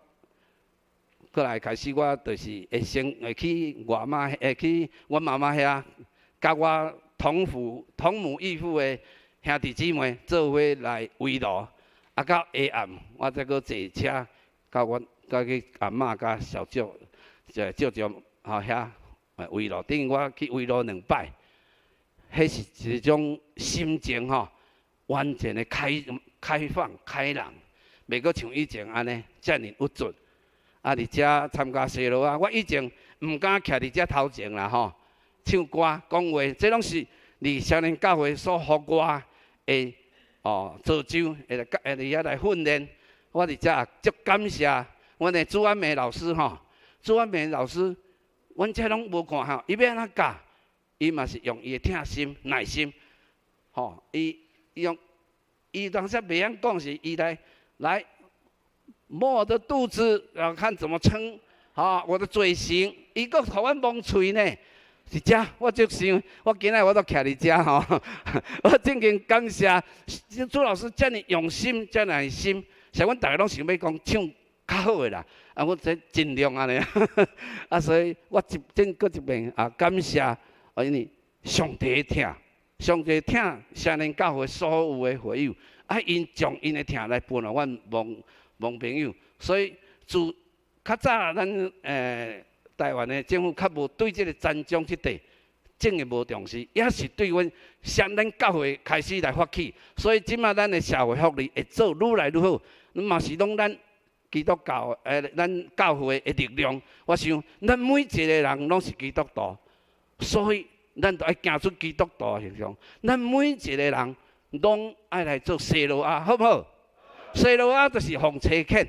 过来开始，我就是会先会去外妈，会去阮妈妈遐，佮我同父同母异父的兄弟姊妹做伙来围炉，啊，到下暗，我才阁坐车到阮，佮去阿嬷佮小舅、舅舅吼遐围炉，等于我去围炉两摆，彼是一种心情吼，完全的开开放开朗。袂阁像以前按呢，遮尔郁卒。啊，伫遮参加西罗亚，我以前毋敢徛伫遮头前啦吼，唱歌讲话，这拢是伫双连教会所予我的哦造就，会来会伫遐来训练。我伫遮也足感谢阮的朱安梅老师吼，朱安梅老师，阮这拢无看吼，伊欲按怎教，伊嘛是用伊的疼心、耐心，吼，伊用伊当时袂晓讲时，伊来。来摸我的肚子，然后看怎么撑，啊，我的嘴型，伊阁予阮摸喙呢。伫遮，我就想，我今仔我都徛伫遮吼，我真经感谢朱老师遮尔用心，遮尔心，像阮逐个拢想欲讲唱较好的啦，啊，我这尽量按呢，啊，所以我一真阁一遍啊，感谢，啊，因为上帝疼，上帝疼双连教会所有的会友。啊！𪜶将𪜶的疼来分予阮盲盲朋友，所以自较早咱台湾的政府较无对这个残障这块种的无重视，也是对阮向咱教会开始来发起，所以这马咱的社会福利会做愈来愈好，嘛是拢咱基督教咱教会的力量。我想咱每一个人拢是基督徒，所以咱就爱行出基督徒的形象。咱每一个人拢爱来做西罗亚，好毋好？西罗亚就是奉差遣。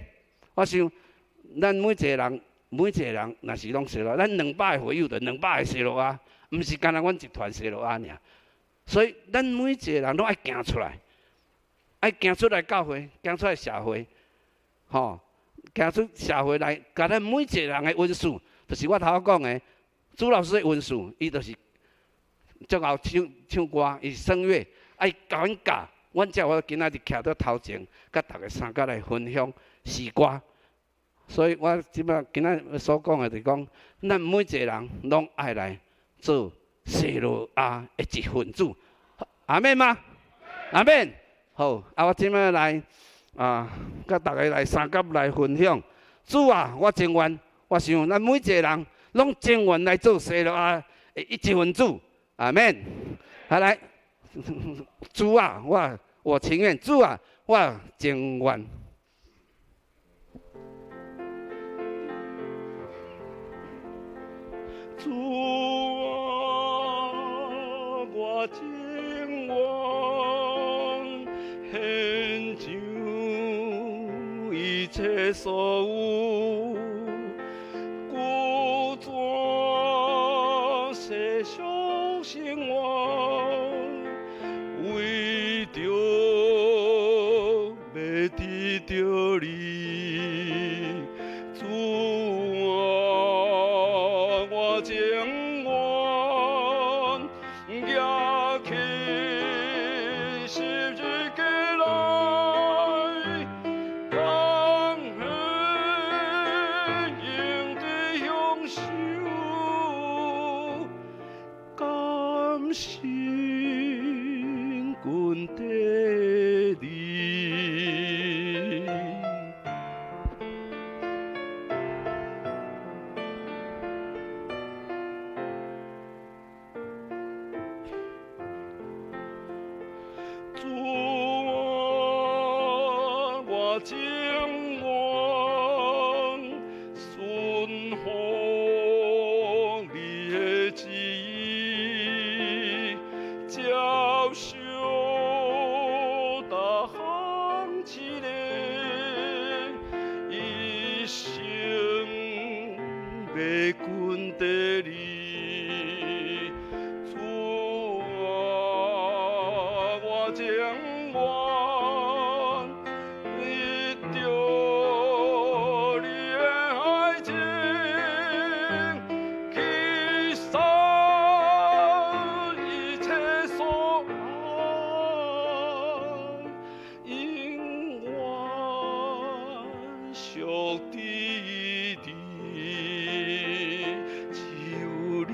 我想，咱每一个人，每一个人，若是拢西罗亚，咱200个会友就200个西罗亚，毋是干焦阮一团西罗亚尔。所以，咱每一个人拢爱行出来，爱行出来教会，行出来社会，吼，行出社会来，共咱每一个人的恩赐，就是我头仔讲的，朱老师的恩赐，伊就是足𠢕唱唱歌，伊声乐。爱共阮教，阮才有今仔日徛伫头前，佮逐家相佮来分享诗歌。所以我这马今仔日所讲的，就是讲，咱每一个人拢爱来做西罗亚的一份子。阿们吗？阿们。好，啊，我这马来啊，佮逐家来相佮来分享。主啊，我情愿，我想咱每一个人拢情愿来做西罗亚的一份子。阿们。好来。主啊，我情愿。主啊，我情愿。主啊，我情願獻上一切所有，拒絕世俗生活，為著欲得著你，主啊，我情願舉起十字架來，甘願永得享受，甘心跟綴你。主啊，我情願順服你的旨意，接受大項試煉，一生欲跟綴你。主啊，我情願得著你的愛情，棄捨一切所愛，永遠屬於你。只有你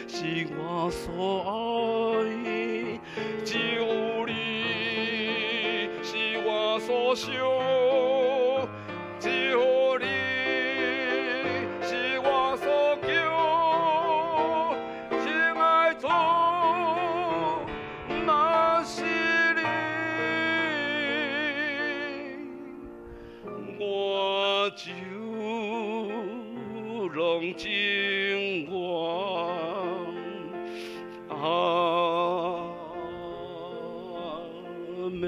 是我所愛，只有你是我所想，只有你是我所求。親愛主，若是你，我就攏情願。阿們。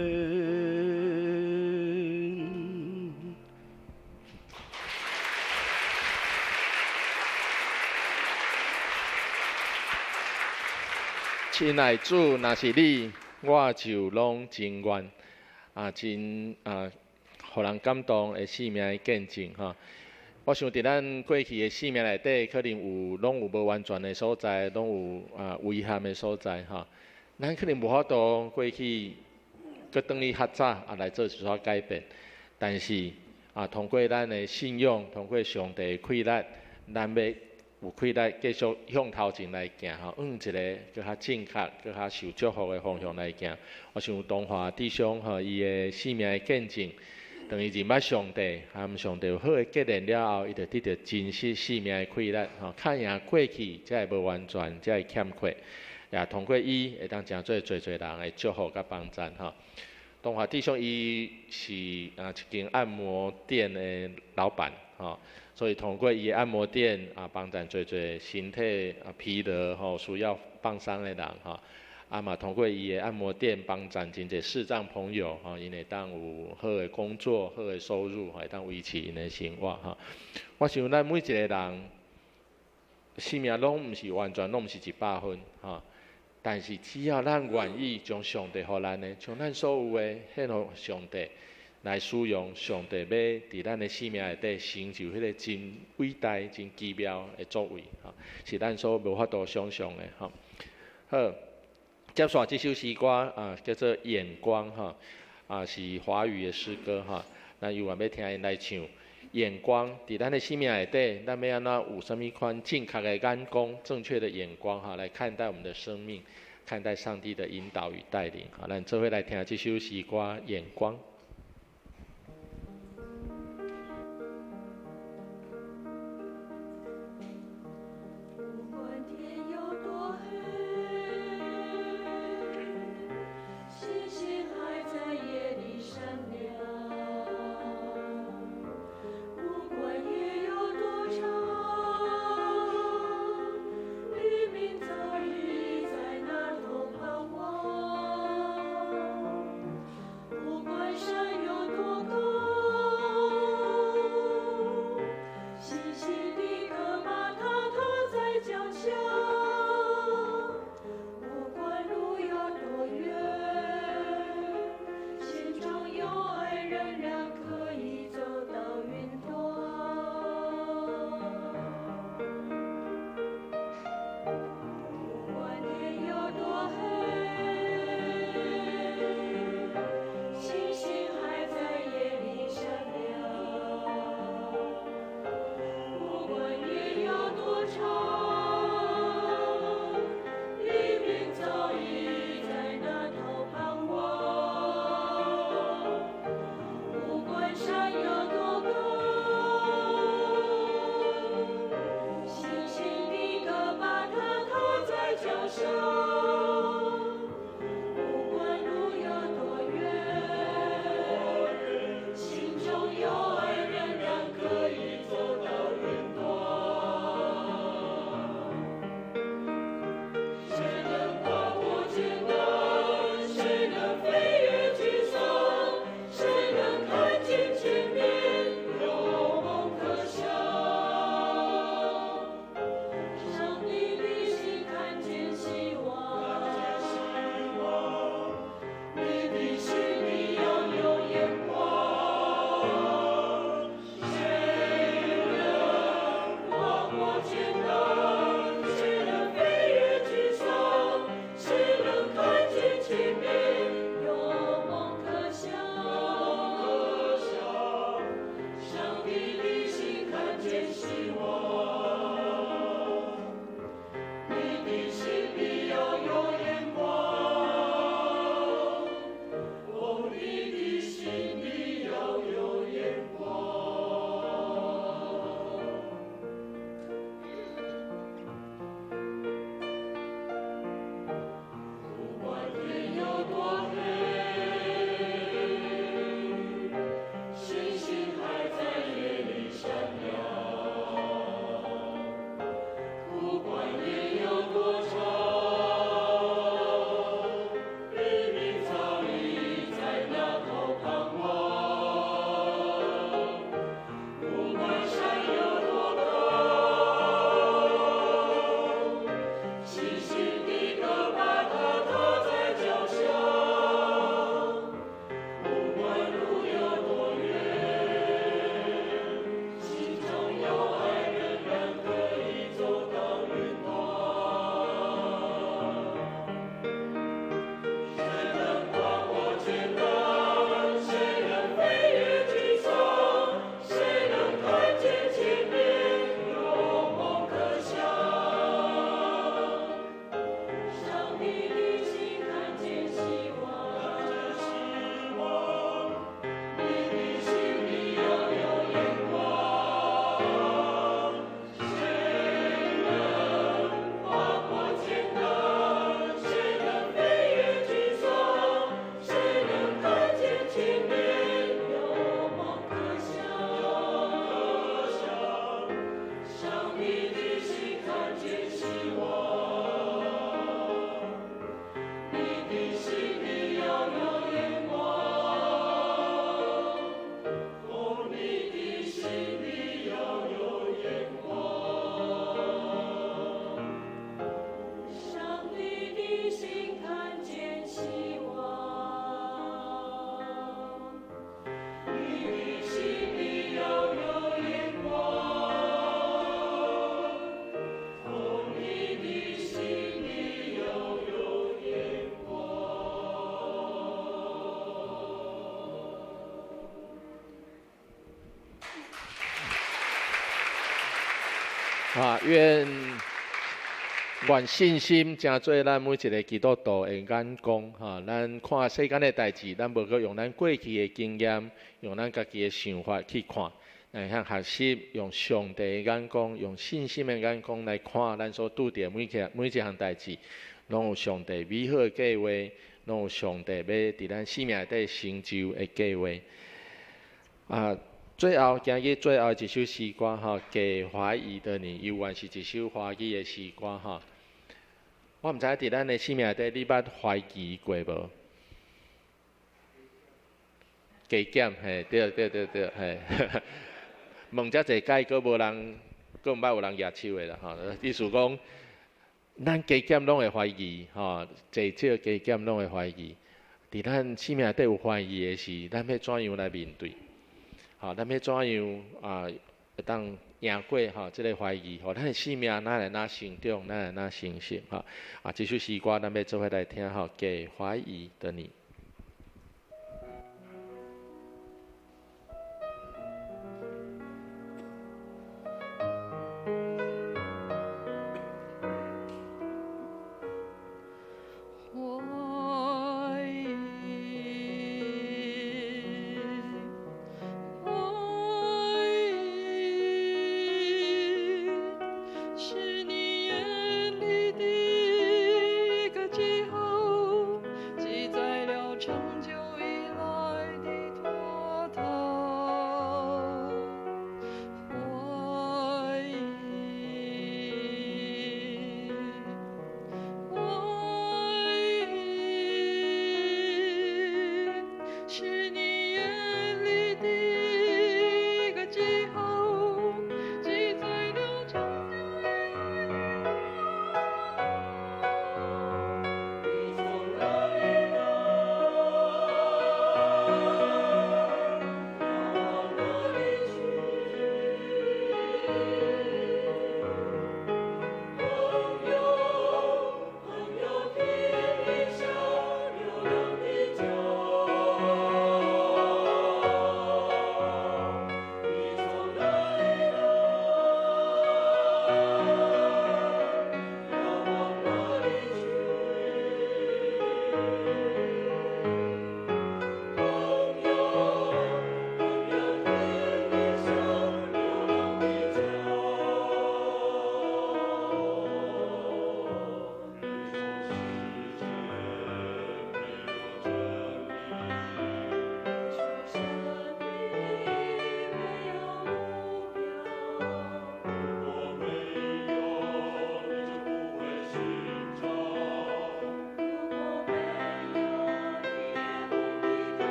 親愛主，若是你，我就攏情願。啊，真啊，予人感動的生命的見證吼。我想佇咱過去的生命內底，可能有攏有無完全的所在，攏有啊遺憾的所在吼。咱可能無法度過去，閣轉去較早啊來做一寡改變，但是啊，通過咱的信仰，通過上帝的氣力，咱欲有氣力繼續向頭前來行吼，往一個閣較正確、閣較受祝福的方向來行。我想東華弟兄吼，伊的生命的見證，當伊認捌上帝，含上帝有好的結連了後，伊就得著真實生命的氣力吼，較贏過去這个無完全、這个欠缺，也通過伊會當成做濟濟人的祝福佮幫贊吼。東華弟兄伊是啊一間按摩店的老闆吼，所以通過伊的按摩店啊幫贊濟濟身體啊疲勞吼需要放鬆的人吼。啊嘛，通過伊的按摩店幫贊真濟視障朋友吼，𪜶會當有好的工作、好的收入，會當維持𪜶的生活吼。我想咱每一個人生命攏毋是完全，攏毋是100分吼。但是只要咱願意將上帝予咱的，將咱所有的獻予上帝來使用，上帝欲佇咱的生命內底成就彼個真偉大、真奇妙的作為，吼，是咱所無法度想像的吼。好，接續這首詩歌啊，叫做《眼光》哈，啊是華語的詩歌哈。咱有緣欲聽𪜶來唱《眼光》，佇咱的生命內底，咱欲按怎有啥物款正確的眼光、正確的眼光哈，來看待我們的生命，看待上帝的引導與帶領。好，咱做伙來聽這首詩歌《眼光》。不管天有多黑，星星還在夜裡閃亮。不管夜有多長，黎明早已在啊，願信心成做咱每一个基督徒的眼光，哈！咱看世間的代誌，咱無閣用咱過去的經驗，用咱家己的想法去看，來向學習用上帝的眼光，用信心的眼光來看咱所拄著每一項代誌，攏有上帝美好的計劃，攏有上帝欲佇咱生命內底成就的計劃。啊，最後今日最後一首詩歌吼，給懷疑的你，猶原是一首華語的詩歌吼。我毋知佇咱的生命內底，你捌懷疑過無？加減嘿，對對對對嘿。問遮濟擺，閣無人，閣毋捌有人舉手的啦吼。意思講，咱加減攏會懷疑吼，濟少加減攏會懷疑。佇咱生命內底有懷疑的時，咱欲怎樣來面對？吼，咱欲怎樣啊？會當贏過吼這个懷疑，予咱的生命哪會哪成長，哪會哪成熟吼。啊，這首詩歌咱欲做伙來聽吼，給懷疑的你。是你眼裡的一個記號，記載了長久以來的脫逃。懷疑，懷疑，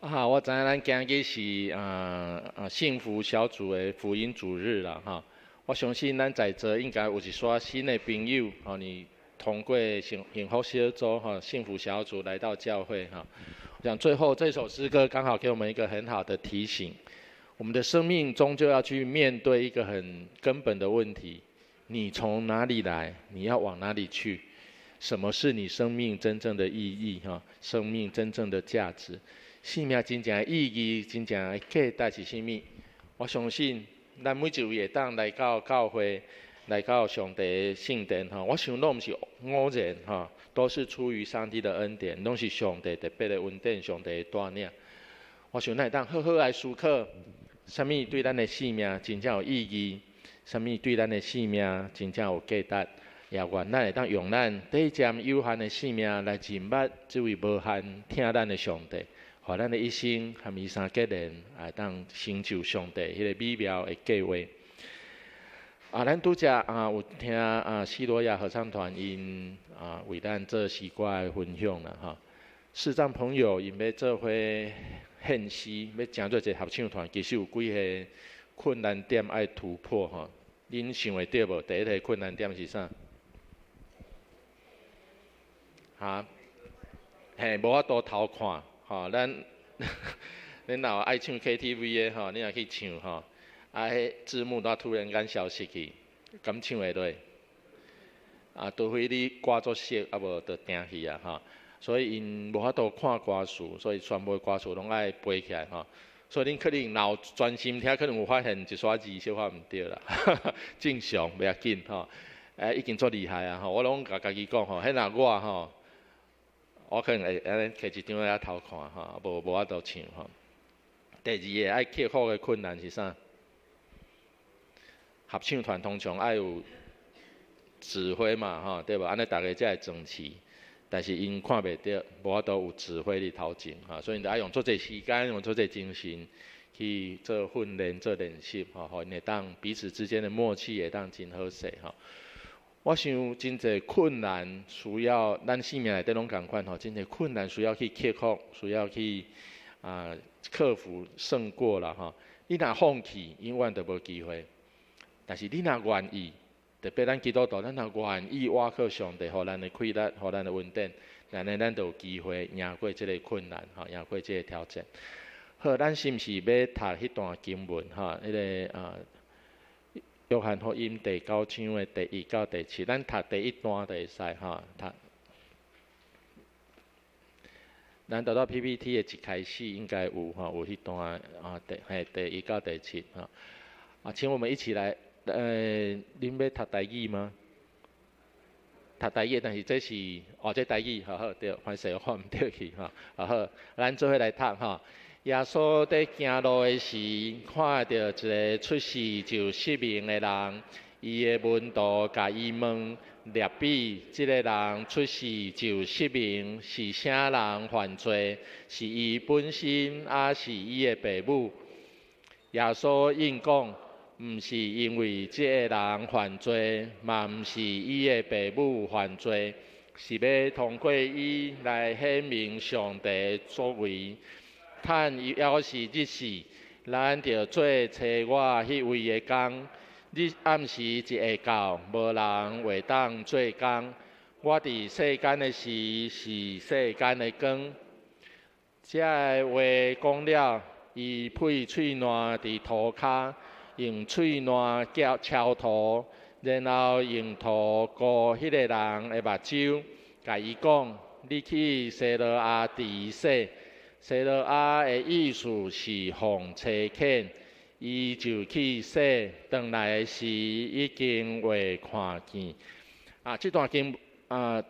啊，我知影咱今日是幸福小組的福音主日啦，哈！我相信咱在座應該有一撮新的朋友，吼，你通過幸福小組哈，幸福小組來到教會哈。我想最後這首詩歌剛好給我們一個很好的提醒：我們的生命終究要去面對一個很根本的問題，你從哪裡來？你要往哪裡去？什麼是你生命真正的意義？哈，生命真正的價值？生命真正的意義、真正的價值是啥物？我相信，咱每一位會當來到教會，來到上帝的聖殿吼，我想攏毋是偶然吼，都是出於上帝的恩典，攏是上帝特別的恩典，上帝的帶領。我想咱會當好好來思考，啥物對咱的生命真正有意義，啥物對咱的生命真正有價值，也願咱會當用咱短暫有限的生命來認捌這位無限疼咱的上帝。予咱的一生和伊相結連，會當成就上帝彼个美妙的計劃。啊，咱拄才啊有聽啊西羅亞合唱團𪜶啊為咱做詩歌的分享啦吼。視障朋友𪜶欲做伙獻詩，欲成做一個合唱團，其實有幾个困難點愛突破吼。恁想會著無？第一个困難點是啥？哈？嘿，無法度偷看。吼，咱恁若有愛唱 KTV 的吼，你若去唱吼，啊，彼字幕都突然間消失去，敢唱會落？啊，除非你歌足熟，啊無就定去啊吼。所以𪜶無法度看歌詞，所以全部歌詞攏愛背起來吼。所以恁可能若有專心聽，可能有發現一撮字小可毋對啦，正常袂要緊吼。欸，已經足厲害啊吼！我攏共家己講吼，彼若我吼。我可能會按呢摕一張來偷看吼，無法度唱吼。第二个愛克服的困難是啥？合唱團通常愛有指揮嘛吼，對無？按呢逐家才會整齊。但是𪜶看袂著，無法度有指揮佇頭前吼，所以𪜶著愛用足濟時間，用足濟精神去做訓練、做練習吼，予𪜶會當彼此之間的默契會當真好勢吼。我想真濟困難需要咱生命內底攏仝款吼，真濟困難需要去克服，需要去啊克服勝過啦吼。你若放棄，永遠都無機會。但是你若願意，特別咱基督徒，咱若願意倚靠上帝，予咱的氣力，予咱的恩典，按呢咱就有機會贏過這个困難，吼，贏過這个挑戰。好，咱是毋是欲讀彼段經文吼？彼个啊。約翰福音第九章的第一到第七，咱讀第一段就會使吼。讀，咱拄才 PPT 的一開始應該有吼，有彼段啊，第嘿第一到第七吼。啊，請我們一起來，恁欲讀台語嗎？讀台語，但是這是哦，這台語，好好對，歹勢我看毋著去吼。啊好，咱做伙來讀吼。耶穌佇行路的時，看著一个出世就失明的人，伊的門徒共伊問：辣彼，這个人出世就失明，是啥人犯罪？是伊本身，抑是伊的爸母？耶穌應講：毋是因為這个人犯罪，嘛毋是伊的爸母犯罪，是欲通過伊來顯明上帝的作為。趁猶是日時，咱著做差我彼位的工。日暗時一會到，無人會當做工。我佇世間的時，是世間的光。這个話講了，伊噴喙瀾佇塗跤，用喙瀾攪敲塗，然後用塗糊彼个人的目睭，共伊講：你去西羅亞池洗。西羅亞的意思是奉差遣，伊就去洗，轉來的時已經會看見。啊，這段經啊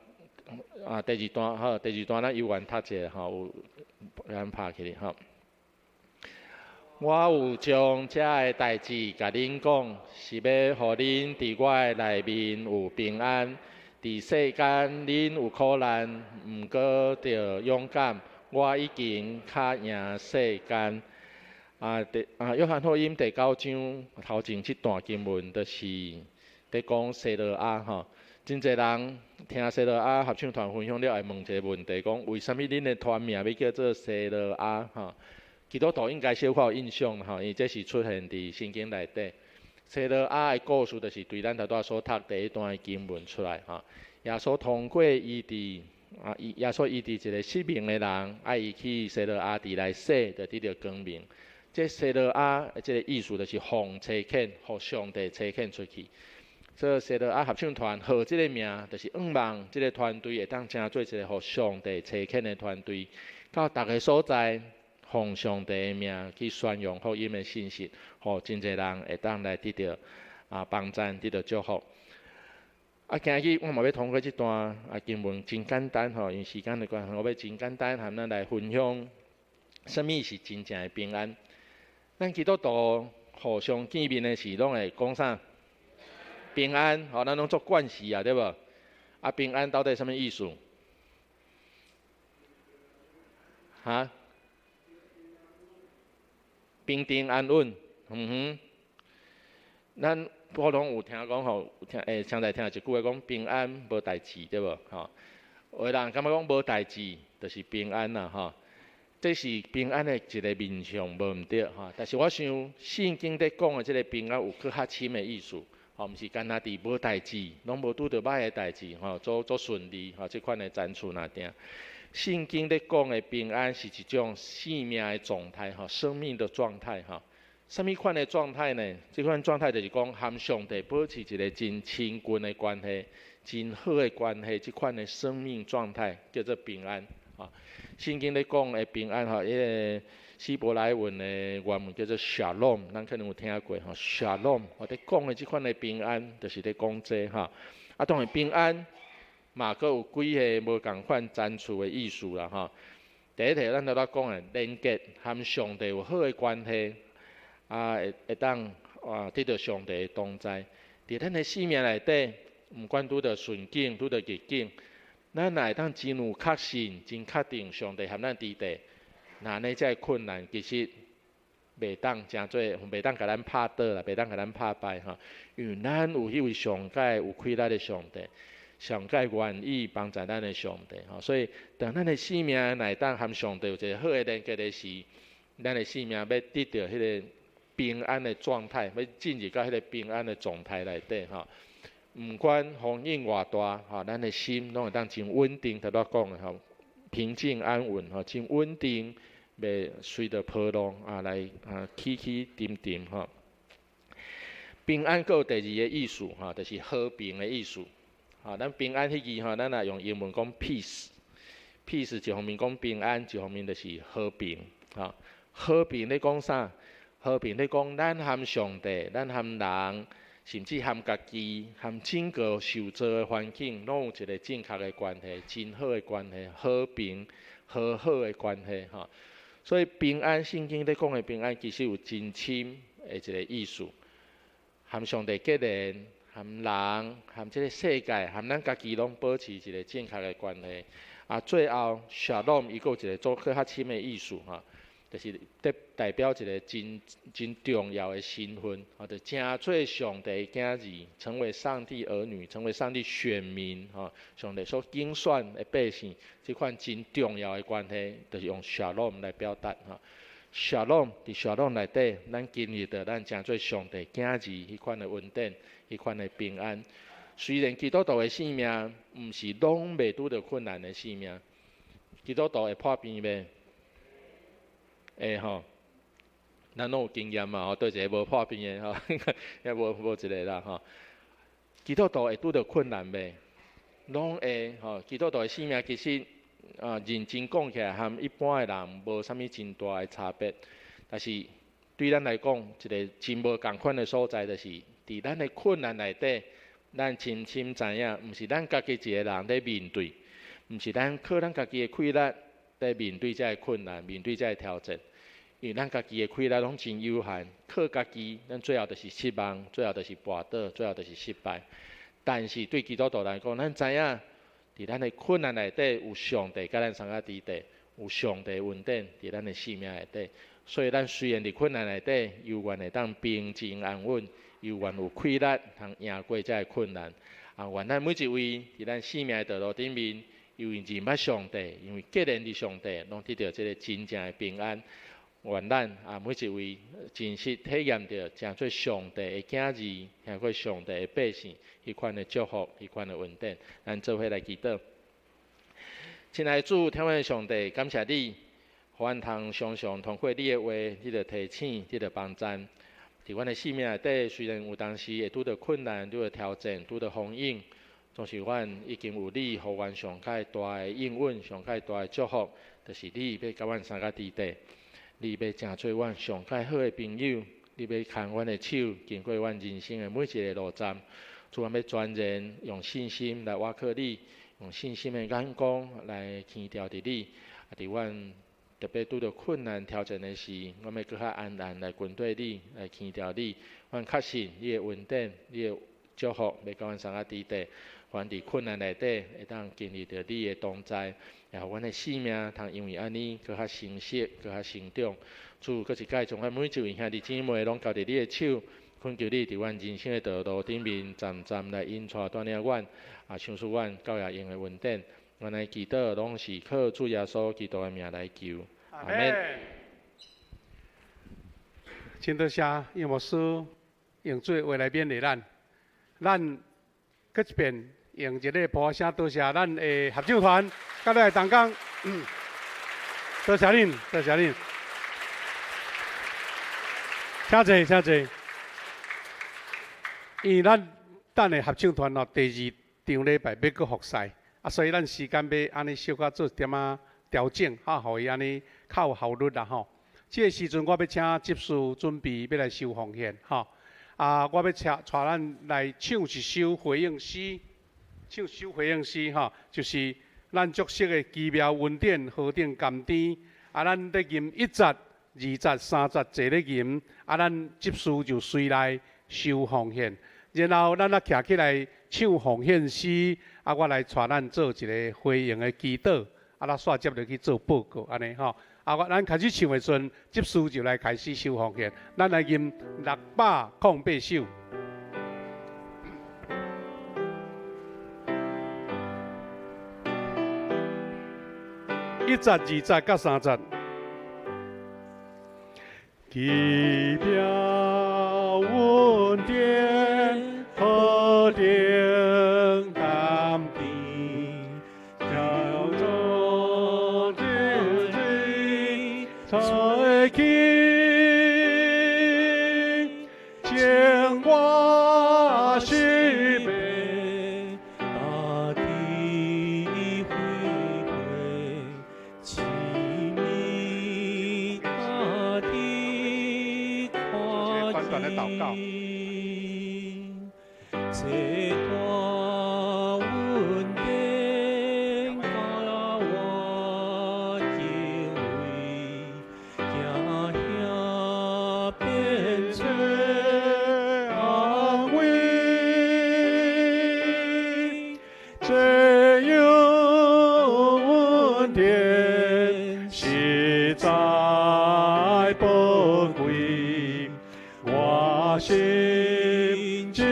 啊，第二段好，第二段咱猶原讀一下吼，有咱拍起來吼。我有將這个代誌共恁講，是欲予恁佇我的內面有平安。佇世間恁有苦難，毋過著勇敢。我已經較贏世間。啊，第啊，約翰福音第九章頭前這段經文，就是伫講西羅亞吼，真濟人聽西羅亞合唱團分享了，會問一個問題，講為啥物恁的團名欲叫做西羅亞吼？基督徒應該小可有印象吼，因為這是出現佇聖經內底。西羅亞的故事，就是對咱頭拄仔所讀第一段的經文出來吼。耶穌通過醫治啊，耶穌醫治一個失明的人，愛伊去西羅亞池來洗，就得著光明。這西羅亞的這个意思就是奉差遣，予上帝差遣出去。所以西羅亞合唱團號這个名，就是向望這个團隊會當成做一个予上帝差遣的團隊，到逐个所在，奉上帝的名去宣揚福音的信息，予真濟人會當來得著幫贊，得著祝福。啊，今日我嘛欲通過這段經文，真簡單吼，因為時間的關係，我欲真簡單含咱來分享，啥物是真正的平安。咱基督徒互相見面的時，攏會講啥？平安，吼，咱攏做慣勢啊，對無？啊，平安到底啥物意思？哈？平定安穩，嗯哼。咱普通有聽講吼，有聽欸，常在聽一句話講平安無代誌，對無？吼，有的人感覺講無代誌，就是平安啦，吼。這是平安的一个面向，無毋對吼。但是我想聖經咧講的這个平安有閣較深的意思，吼，毋是干焦佇無代誌，攏無拄著歹的代誌，吼，做做順利，吼，這款的層次爾定。聖經咧講的平安是一種生命的狀態，吼，生命的狀態，吼。啥物款的狀態呢？這款狀態就是講，和上帝保持一个真親近的關係，真好的關係，這款的生命狀態叫做平安。啊，聖經咧講的平安吼，彼个希伯來文的原文叫做 Shalom，咱可能有聽過吼，Shalom，我咧講的這款的平安，就是咧講這吼。啊，當然平安嘛，閣有幾个無仝款層次的意思啦吼。第一題咱頭拄講的連結和上帝有好的關係，啊，會會當啊得著上帝的同在。佇咱的生命內底，毋管拄著順境，拄著逆境，咱若會當真有確信、真確定上帝和咱佇底，那按呢這个困難其實袂當成做，袂當共咱拍倒啦，袂當共咱拍敗吼。因為咱有彼位上蓋有氣力的上帝，上蓋願意幫助咱的上帝吼。所以，當咱的生命若會當和上帝有一个好的連結的時，咱的生命欲得著彼个平安的狀態，欲進入到彼个平安的狀態內底吼。毋管風雨偌大吼，咱的心攏會當真穩定，頭拄仔講的吼，平靜安穩吼，真穩定，袂隨著波浪啊來啊起起沉沉吼。平安閣有第二个意思吼，就是和平的意思。吼，咱平安彼字吼，咱若用英文講 peace，peace 一方面講平安，一方面就是和平。吼，和平咧講啥？和平咧講咱和上帝，咱和人，甚至和家己、和整個受造的環境，攏有一个正確的關係，真好的關係，和平、和好的關係，吼。所以平安，聖經咧講的平安，其實有真深的一个意思，和上帝結連，和人、和這个世界、和咱家己攏保持一个正確的關係。啊，最後，Shalom 伊閣有一个做閣較深的意思，吼。就是代代表一个真真重要的身份，吼，就成做上帝囝兒，成為上帝兒女，成為上帝選民，吼，上帝所揀選的百姓，這款真重要的關係，就是用 Shalom 來表達，吼。Shalom 佇 Shalom 內底，咱經歷著咱成做上帝囝兒彼款的恩典，彼款的平安。雖然基督徒的生命毋是攏袂拄著困難的生命，基督徒會破病袂？會吼，咱攏有經驗嘛吼，佗一个無破病的吼，也無無一个啦吼。基督徒會拄著困難袂？攏會吼。基督徒的生命其實啊，認真講起來，和一般的人無啥物真大的差別。但是對咱來講，一个真無仝款的所在，就是佇咱的困難內底，咱深深知影，毋是咱家己一个人咧面對，毋是咱靠咱家己的氣力咧面對這个困難，面對這个挑戰。因為咱家己的氣力攏真有限，靠家己，咱最後就是失望，最後就是跋倒，最後就是失敗。但是對基督徒來講，咱知影，佇咱的困難內底有上帝佮咱相佮佇底，有上帝恩典佇咱的生命內底。所以咱雖然佇困難內底，猶原會當平靜安穩，猶原有氣力通贏過這个困難。啊，願咱每一位佇咱生命的道路頂面，因為認捌上帝，因為結連佇上帝，攏得著這个真正的平安。願咱啊每一位真實體驗著，成做上帝的囝兒，聽過上帝的百姓，彼款的祝福，彼款的恩典，咱做伙來祈禱。親愛的主，天父上帝，感謝你，予阮通常常通過你的話，你的提醒，你的幫贊。佇阮的生命內底，雖然有當時會拄著困難、拄著挑戰、拄著風雨，總是阮已經有你，予阮上蓋大的應允、上蓋大的祝福，就是你欲佮阮相佮佇底，你欲成做阮上蓋好的朋友，你欲牽阮的手，經過阮人生的每一个路站。主，阮欲全然用信心來倚靠你，用信心的眼光來牽牢佇你。啊，佇阮特別拄著困難挑戰的時，阮欲閣較安然來跟綴你，來牽牢你。阮確信你的恩典，你的祝福，欲佮阮相佮佇底。阮佇困難內底，會當經歷著你的同在，也予阮的生命通因為按呢，閣較成熟，閣較成長。主，閣一擺將阮每一位兄弟姊妹攏交佇你的手，懇求你佇阮人生的道路頂面，漸漸來引帶帶領阮，啊，賞賜阮教會用的恩典。阮來祈禱，攏是靠主耶穌基督的名來求。阿們。真多謝葉牧師用這話來勉勵咱，咱閣一遍用一个噗仔聲多謝咱的合唱團，佮咱來同工。多謝恁，多謝恁。請坐，請坐。因為咱等下合唱團哦，第二場禮拜欲閣復賽，啊，所以咱時間欲按呢小可做一點仔調整，哈，予伊按呢較有效率啦吼。這个時陣我欲請執事準備欲來收奉獻，吼。啊，我欲請帶咱來唱一首回應詩，唱一首回應詩吼，就是咱足熟的奇妙恩典何等甘甜。啊，咱咧吟一節、二節、三節坐咧吟，啊，咱執事就隨來收奉獻。然後咱啊徛起來唱奉獻詩，啊，我來帶咱做一个回應的祈禱，啊，咱煞接落去做報告，按呢吼。啊，我咱開始唱的時陣，執事就來開始收奉獻。咱來吟608首。一節、二節、佮三節。奇妙恩典何等甘甜，叫做酒醉才起，将我心命大地恢恢，凄迷大地做一个短短的禱告。這大恩典教我敬畏，行遐變做安慰，這樣恩典實在寶貴，我心就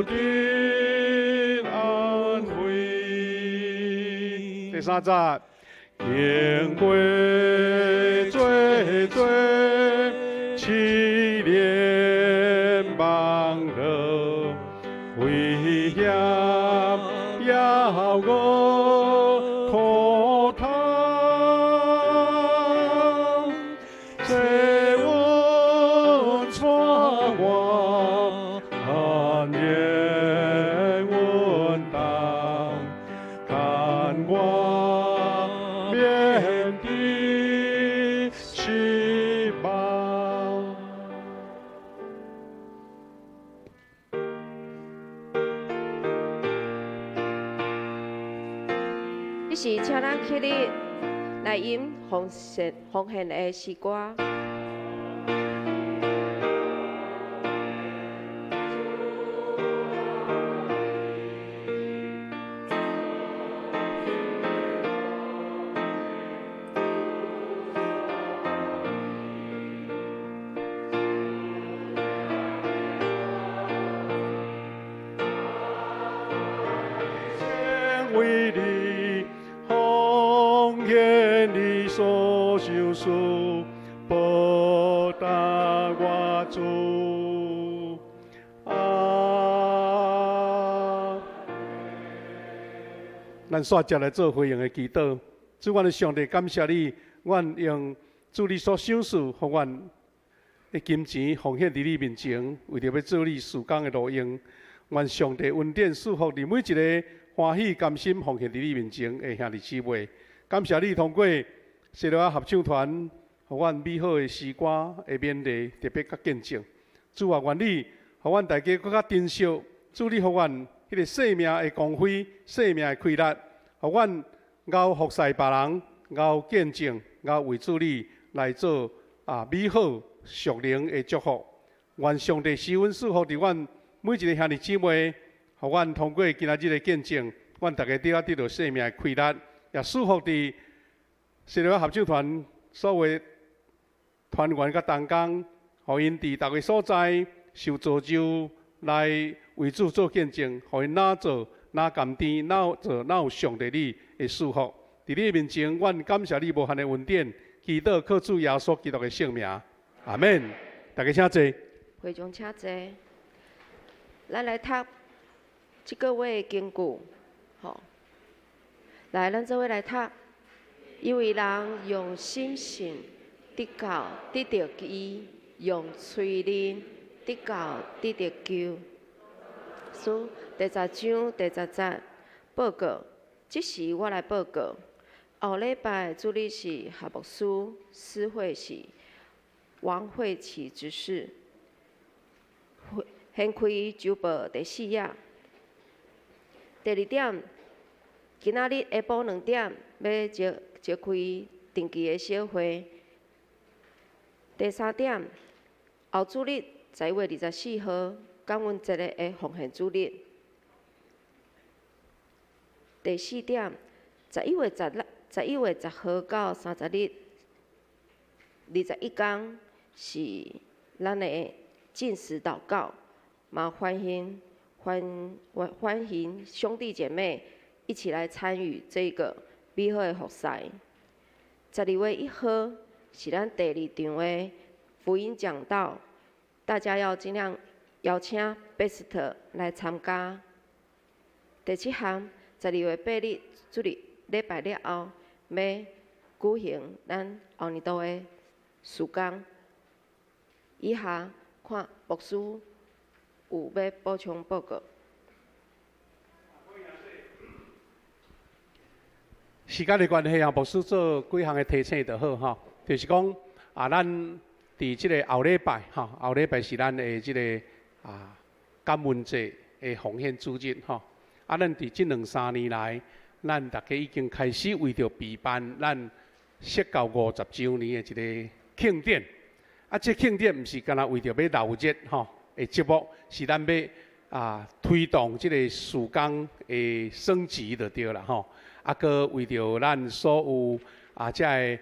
得安慰。第三節，經過最最試煉網羅，危險遙我苦嘆，這恩帶我安然穩當，看我免得失望。這是請咱起立來吟奉獻奉獻的詩歌。為你奉獻你所賞賜，報答我主。啊！咱煞接來做回應的祈禱。主，阮的上帝，感謝你，阮用主你所賞賜，予阮的金錢奉獻佇你面前，為著欲做你事工的路用。願上帝恩典賜福佇每一个歡喜甘心奉獻佇你面前的兄弟姊妹。感謝你通過西羅亞合唱團，予阮美好的詩歌的勉勵，特別佮見證。主啊，願你予阮大家閣較珍惜，主你予阮彼个生命的光輝、生命的氣力，予阮𠢕服侍別人，𠢕見證，𠢕為主你來做美好屬靈的祝福。願上帝施恩賜福佇阮每一个兄弟姊妹，予阮通過今仔日的見證，阮逐家得著生命的氣力，也賜福佇西羅亞合唱團所有團員佮同工，予𪜶佇逐个所在受造就來為主做見證，予𪜶哪做哪甘甜，哪做哪有上帝你的祝福。佇你面前，阮感謝你無限的恩典，祈禱靠主耶穌基督的聖名，阿們。大家請坐。會眾請坐。咱來讀這個月的經句，吼。來，咱做伙來讀。有位人用心信得救得著醫，用喙認得救得著救。書第10章第10節報告，這時我來報告。後禮拜主日是何牧師施會喜、王慧琪執事，掀開週報第四頁。第二點，今仔日下晡2點欲召召開定期的小會。第三點，後主日11月24號感恩節的奉獻主日。第四點，11月10號到30日，21天是咱的禁食禱告，嘛歡迎兄弟姐妹一起來參與這個美好的服事。12月1號是咱第二場的福音講道，大家要盡量邀請 best 來參加。第七項，12月8日主日禮拜了後，欲舉行咱後年度的事工。以下看牧師有欲補充報告。時間的關係啊，牧師做幾項的提醒就好吼，就是講啊，咱佇這个後禮拜吼，後禮拜是咱的這个感恩節的奉獻主日吼。啊，咱佇這兩三年來，咱逐家已經開始為著備辦咱釋教50週年的一个慶典。啊，這慶典毋是干焦為著欲鬧熱吼的節目，是咱欲推動這个事工的升級就對啦吼。啊，閣為著咱所有這个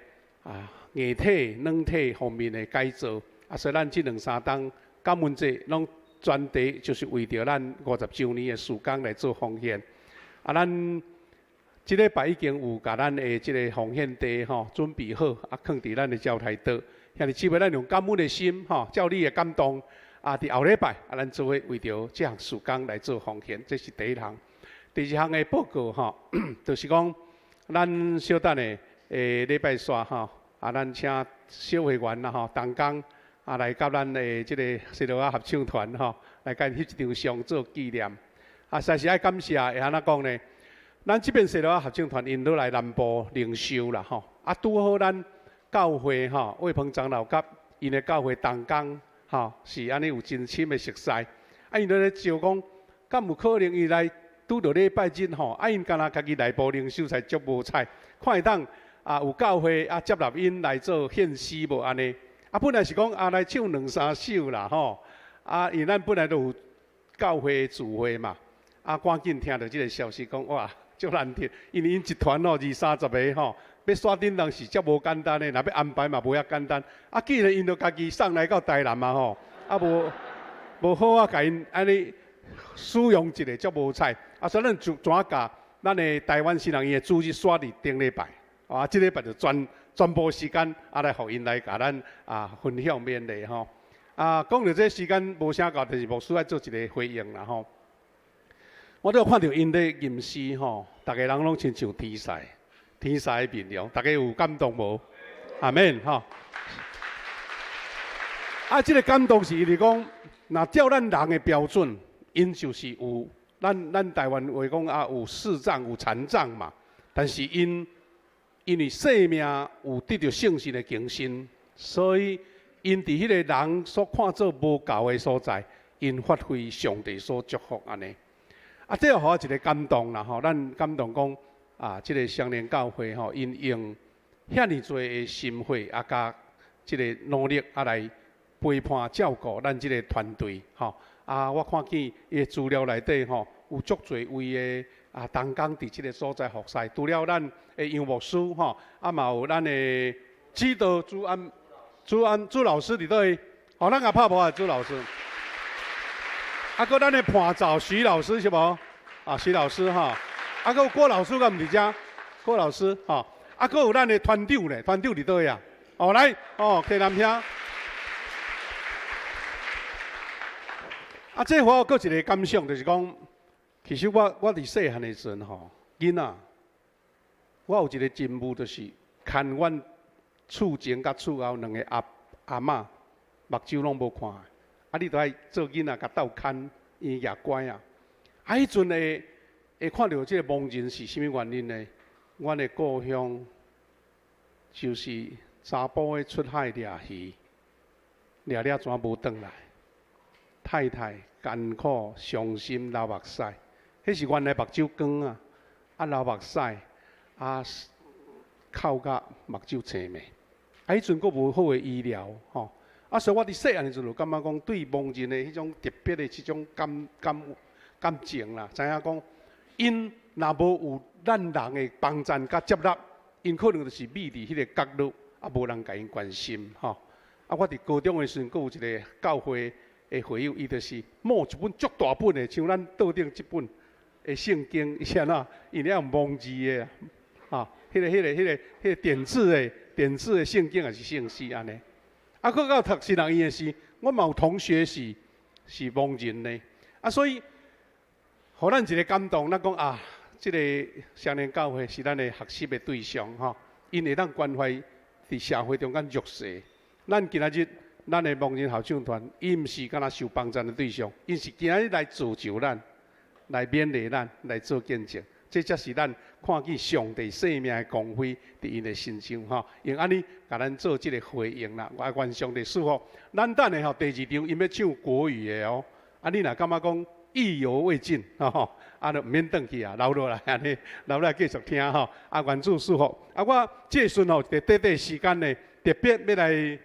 硬體、軟體方面的改造，啊，所以咱這兩三冬感恩節攏專題就是為著咱50週年的事工來做奉獻。啊，咱這禮拜已經有共咱的這个奉獻袋吼準備好，啊，囥佇咱的招待桌。兄弟姊妹，咱用感恩的心吼，照你的感動，啊，佇後禮拜啊，咱做伙為著這項事工來做奉獻，這是第一項。第二項的報告吼，就是講咱小等下禮拜四吼，啊，咱請小會員啦吼，同工啊來佮咱的這个西羅亞合唱團吼，來共𪜶翕一張相做紀念。啊，實在是愛感謝，會按怎講呢？咱這邊西羅亞合唱團𪜶落來南部靈修啦吼，啊，拄好咱教會吼，魏鵬長老佮𪜶的教會同工吼，是按呢有真深的熟似。啊，𪜶咧招講，敢有可能伊來拄著禮拜日吼，啊，𪜶干焦家己內部靈修才足無彩，看會當有教會啊接納𪜶來做獻詩無按呢？啊，本來是講啊來唱兩三首啦吼，啊，因為咱本來就有教會聚會嘛，啊，趕緊聽著這个消息講哇，足難得，因為𪜶一團吼二三十个吼，欲煞頂人是遮無簡單的，若欲安排嘛無遐簡單。啊，既然𪜶著家己送來到台南啊吼，啊無無好啊，共𪜶按呢使用一下足無彩。啊，所以咱就轉教咱的台灣新人院的主日煞佇頂禮拜，啊，這禮拜就全全部時間啊來予𪜶來共咱啊分享勉勵吼。啊，講著這時間無啥夠，就是牧師愛做一个回應啦吼。我都有看著𪜶咧吟詩吼，逐个人攏親像天使，天使的面容，逐家有感動無？阿們吼。啊，這个感動是因為講，若照咱人的標準，𪜶就是有咱咱台灣話講啊，有視障有殘障嘛。但是𪜶因為生命有得著聖神的更新，所以𪜶佇彼个人所看做無夠的所在，𪜶發揮上帝所祝福按呢。啊，這予我一个感動啦吼，咱感動講啊，這个雙連教會吼，𪜶用遐爾濟的心血啊，佮這个努力啊來陪伴照顧咱這个團隊吼。啊，我看見伊的資料內底吼，有足濟位的啊，同工佇這个所在服侍，除了咱的楊牧師吼，啊嘛有咱的指導朱安、朱安朱老師佇佗位？吼，咱共拍無啊，朱老師。啊，閣咱的伴奏徐老師是無？啊，徐老師吼，啊，閣有郭老師敢毋佇遮？郭老師吼，啊，閣有咱的團長咧，團長佇佗位啊？哦，來，哦，客南兄。啊，這我閣一个感想，就是講，其實我我佇細漢的時陣吼，囡仔，我有一个任務，就是牽阮厝前佮厝後兩个阿阿嬤目睭攏無看，啊，你著愛做囡仔共鬥牽，伊也乖啊。啊，彼陣會會看著這个盲人是啥物原因呢？阮的故鄉就是查埔的出海掠魚，掠掠怎無轉來？太太艱苦傷心流目屎，彼是原來目睭光啊，啊流目屎，啊哭甲目睭青糜。啊，彼陣閣無好的醫療吼，啊，所以我佇細漢的時陣就感覺講對盲人的彼種特別的這種感感感情啦，知影講，𪜶若無有咱人的幫贊佮接納，𪜶可能就是覕佇彼个角落，啊無人共𪜶關心吼。啊，我佇高中的時陣，閣有一个教會的會友，伊就是摸一本足大本的，像咱桌頂這本的聖經，伊是按怎？伊咧用蒙字的啊，彼个、彼个、彼个、彼个點字的、點字的聖經抑是聖詩按呢。啊，閣到讀新人院的時，我嘛有同學是是盲人的，啊，所以，予咱一个感動，咱講啊，這个雙連教會是咱的學習的對象吼，𪜶會當關懷佇社會中間弱勢。咱今仔日咱的盲人合唱團，伊毋是干焦受幫贊的對象，𪜶是今仔日來造就咱，來勉勵咱，來做見證。這才是咱看見上帝生命的光輝佇𪜶的身上吼，用按呢共咱做這个回應啦。我願上帝賜福。咱等下吼第二場𪜶欲唱國語的哦。啊，你若感覺講意猶未盡吼，啊，就毋免轉去啊，留落來按呢，留落來繼續聽吼。啊，願主賜福。啊，我這陣吼佇短短時間呢，特別欲來。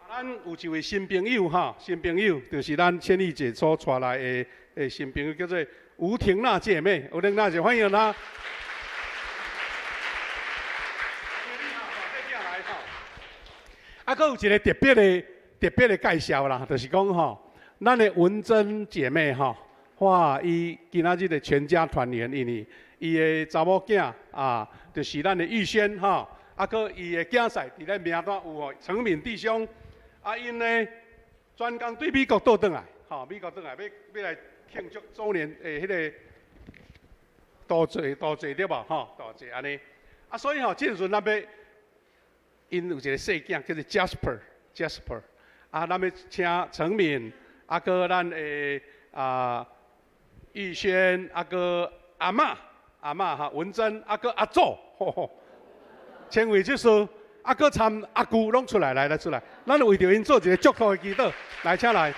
咱有一位新朋友哈，新朋友就是咱千麗姐所帶來的的新朋友，叫做吳婷娜姐妹。吳婷娜姐，歡迎她。啊，閣有一个特別的、特別的介紹啦，就是講吼，咱的文珍姐妹吼，哇，伊今仔日的全家團圓，因為伊的查某囝啊，就是咱的玉軒吼，啊，閣伊的囝婿佇咱名單有吼，陳敏弟兄。啊，𪜶呢，專工對美國倒轉來，吼，美國轉來，欲欲來慶祝周年的彼个度節度節對無？吼，度節按呢。啊，所以吼，這個時陣咱欲，𪜶有一个細囝叫做 Jasper，Jasper。啊，咱欲請陳敏，啊，閣咱的啊玉軒，啊，閣阿嬤，阿嬤哈文珍，啊，閣阿祖，吼吼，千位執事。啊，閣參阿姑攏出來，來來出來，咱為著𪜶做一个祝福的祈禱，來，請來。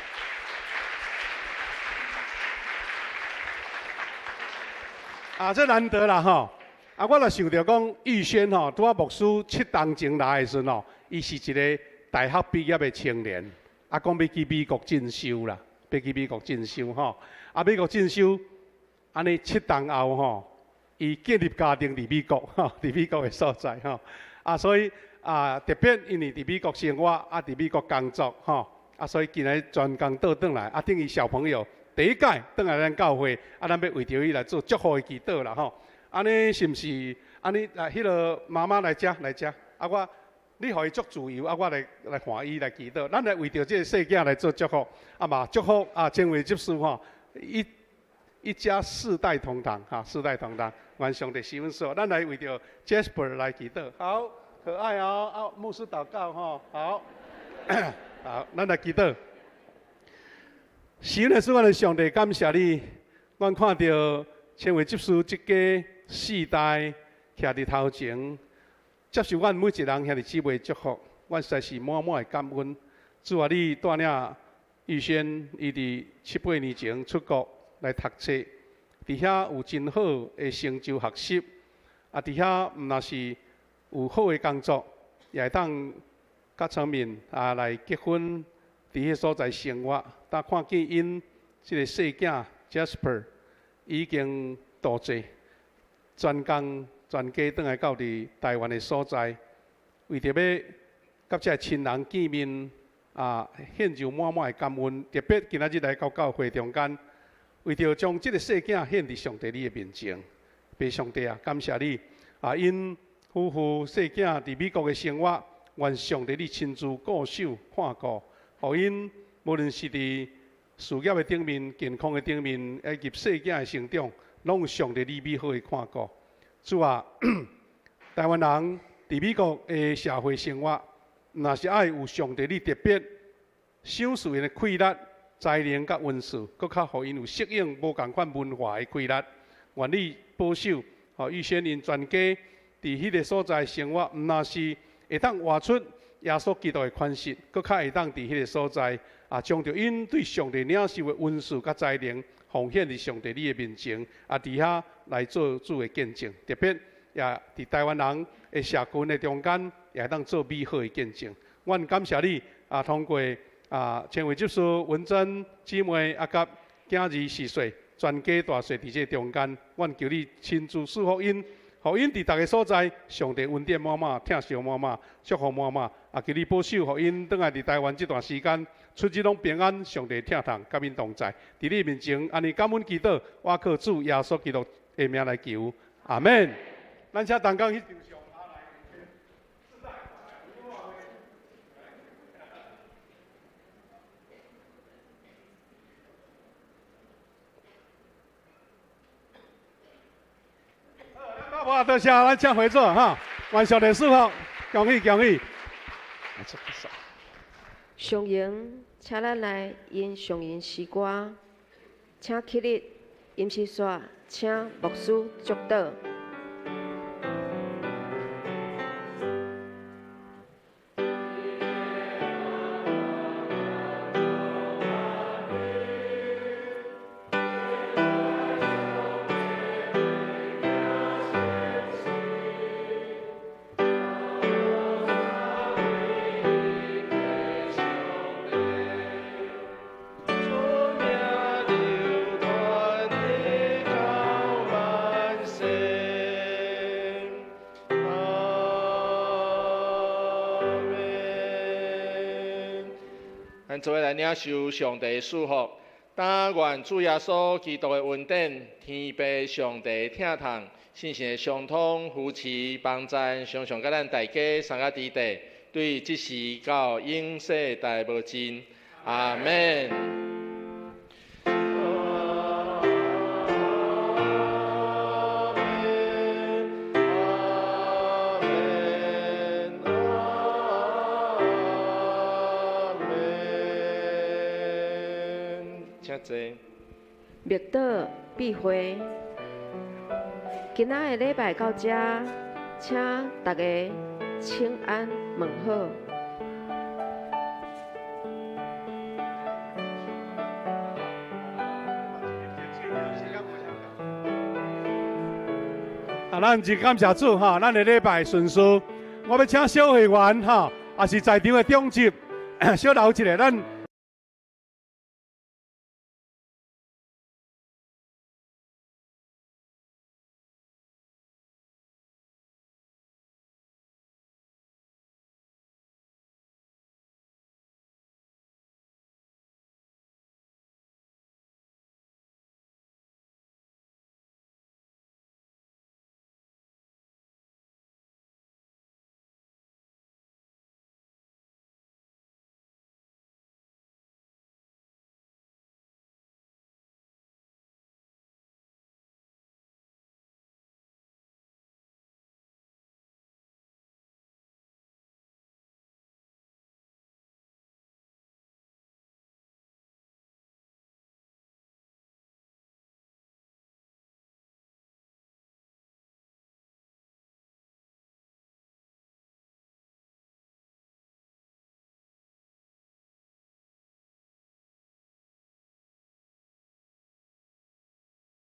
啊，這難得啦吼！啊，我若想著講玉軒吼，拄仔牧師七冬前來的時陣吼，伊是一个大學畢業的青年，啊，講欲去美國進修啦，欲去美國進修吼。啊，美國進修，按呢七冬後吼，伊建立家庭佇美國吼，佇美國的所在吼。啊，所以。啊，特別因為佇美國生活，啊，佇美國工作，吼，啊，所以今日專工倒轉來，啊，等於小朋友第一屆轉來咱教會，啊，咱欲為著伊來做祝福的祈禱啦吼。按呢是毋是？按呢來，彼个媽媽來遮來遮，啊我，你予伊足自由，啊我來來看伊來祈禱。咱來為著這个細囝來做祝福，啊嘛祝福啊，千惠執事吼，一一家四代同堂，哈，四代同堂，願上帝賜恩賜。咱來為著 Jasper 來祈禱，好可愛哦，啊牧師禱告吼，好，好，咱來祈禱。神的主，阮的上帝，感謝你，阮看著千惠執事這家四代徛佇頭前，接受阮每一人兄弟姊妹祝福，阮實在是滿滿的感恩。主啊，你帶領玉軒伊佇七八年前出國來讀冊，佇遐有真好的成就學習，啊，佇遐毋若是有好的工作，也會當佮聰明啊來結婚，佇彼所在生活。但看見𪜶這个細囝 Jasper 已經渡濟，專工全家轉來到佇台灣的所在，為著欲佮這个親人見面，啊，獻上滿滿的感恩。特別今仔日來到教會中間，為著將這个細囝獻佇上帝你的面前，父上帝啊，感謝你啊，𪜶夫婦細囝佇美國的生活，願上帝你親自顧守看顧，予𪜶無論是佇事業的頂面、健康的頂面，以及細囝的成長，攏有上帝你美好的看顧。主啊，台灣人佇美國的社會生活，若是愛有上帝你特別賞賜𪜶的氣力、才能佮恩賜，閣較予𪜶有適應無仝款文化的氣力。願你保守，予玉軒𪜶全家佇彼个所在生活，毋若是會當活出耶穌基督的款式，閣較會當佇彼个所在啊，將著𪜶對上帝領受的恩賜佮才能奉獻佇上帝你的面前，啊，佇遐來做主的見證，特別也佇台灣人的社群的中間，也會當做美好的見證。阮感謝你啊，通過啊，千惠執事文珍姊妹啊，佮囝兒四歲，全家大細佇這中間，阮求你親自賜福𪜶，予𪜶佇逐个所在，上帝恩典滿滿，疼惜滿滿，祝福滿滿，啊，求你保守，予𪜶轉來佇台灣這段時間，出入攏平安，上帝疼痛，佮𪜶同在，佇你面前，按呢感恩祈禱，我靠主耶穌基督的名來求，阿們。咱請同工彼張相。好，多謝，咱請回座哈。願上帝賜福，恭喜恭喜。上榮，請咱來用上榮詩歌，請起立，音詩煞，請牧師祝禱。咱做伙來領受上帝的祝福，但願主耶穌基督的恩典、天父上帝的疼痛、聖神的相通、扶持、幫助，常常佮咱大家三个弟弟，對這時到永世代無盡。阿們。默禱闭會，今仔的禮拜到這，請大家請安問好。啊，咱真感謝主哈，咱的禮拜順序，我欲請小會員哈，也是在場的長執，小留一下，咱。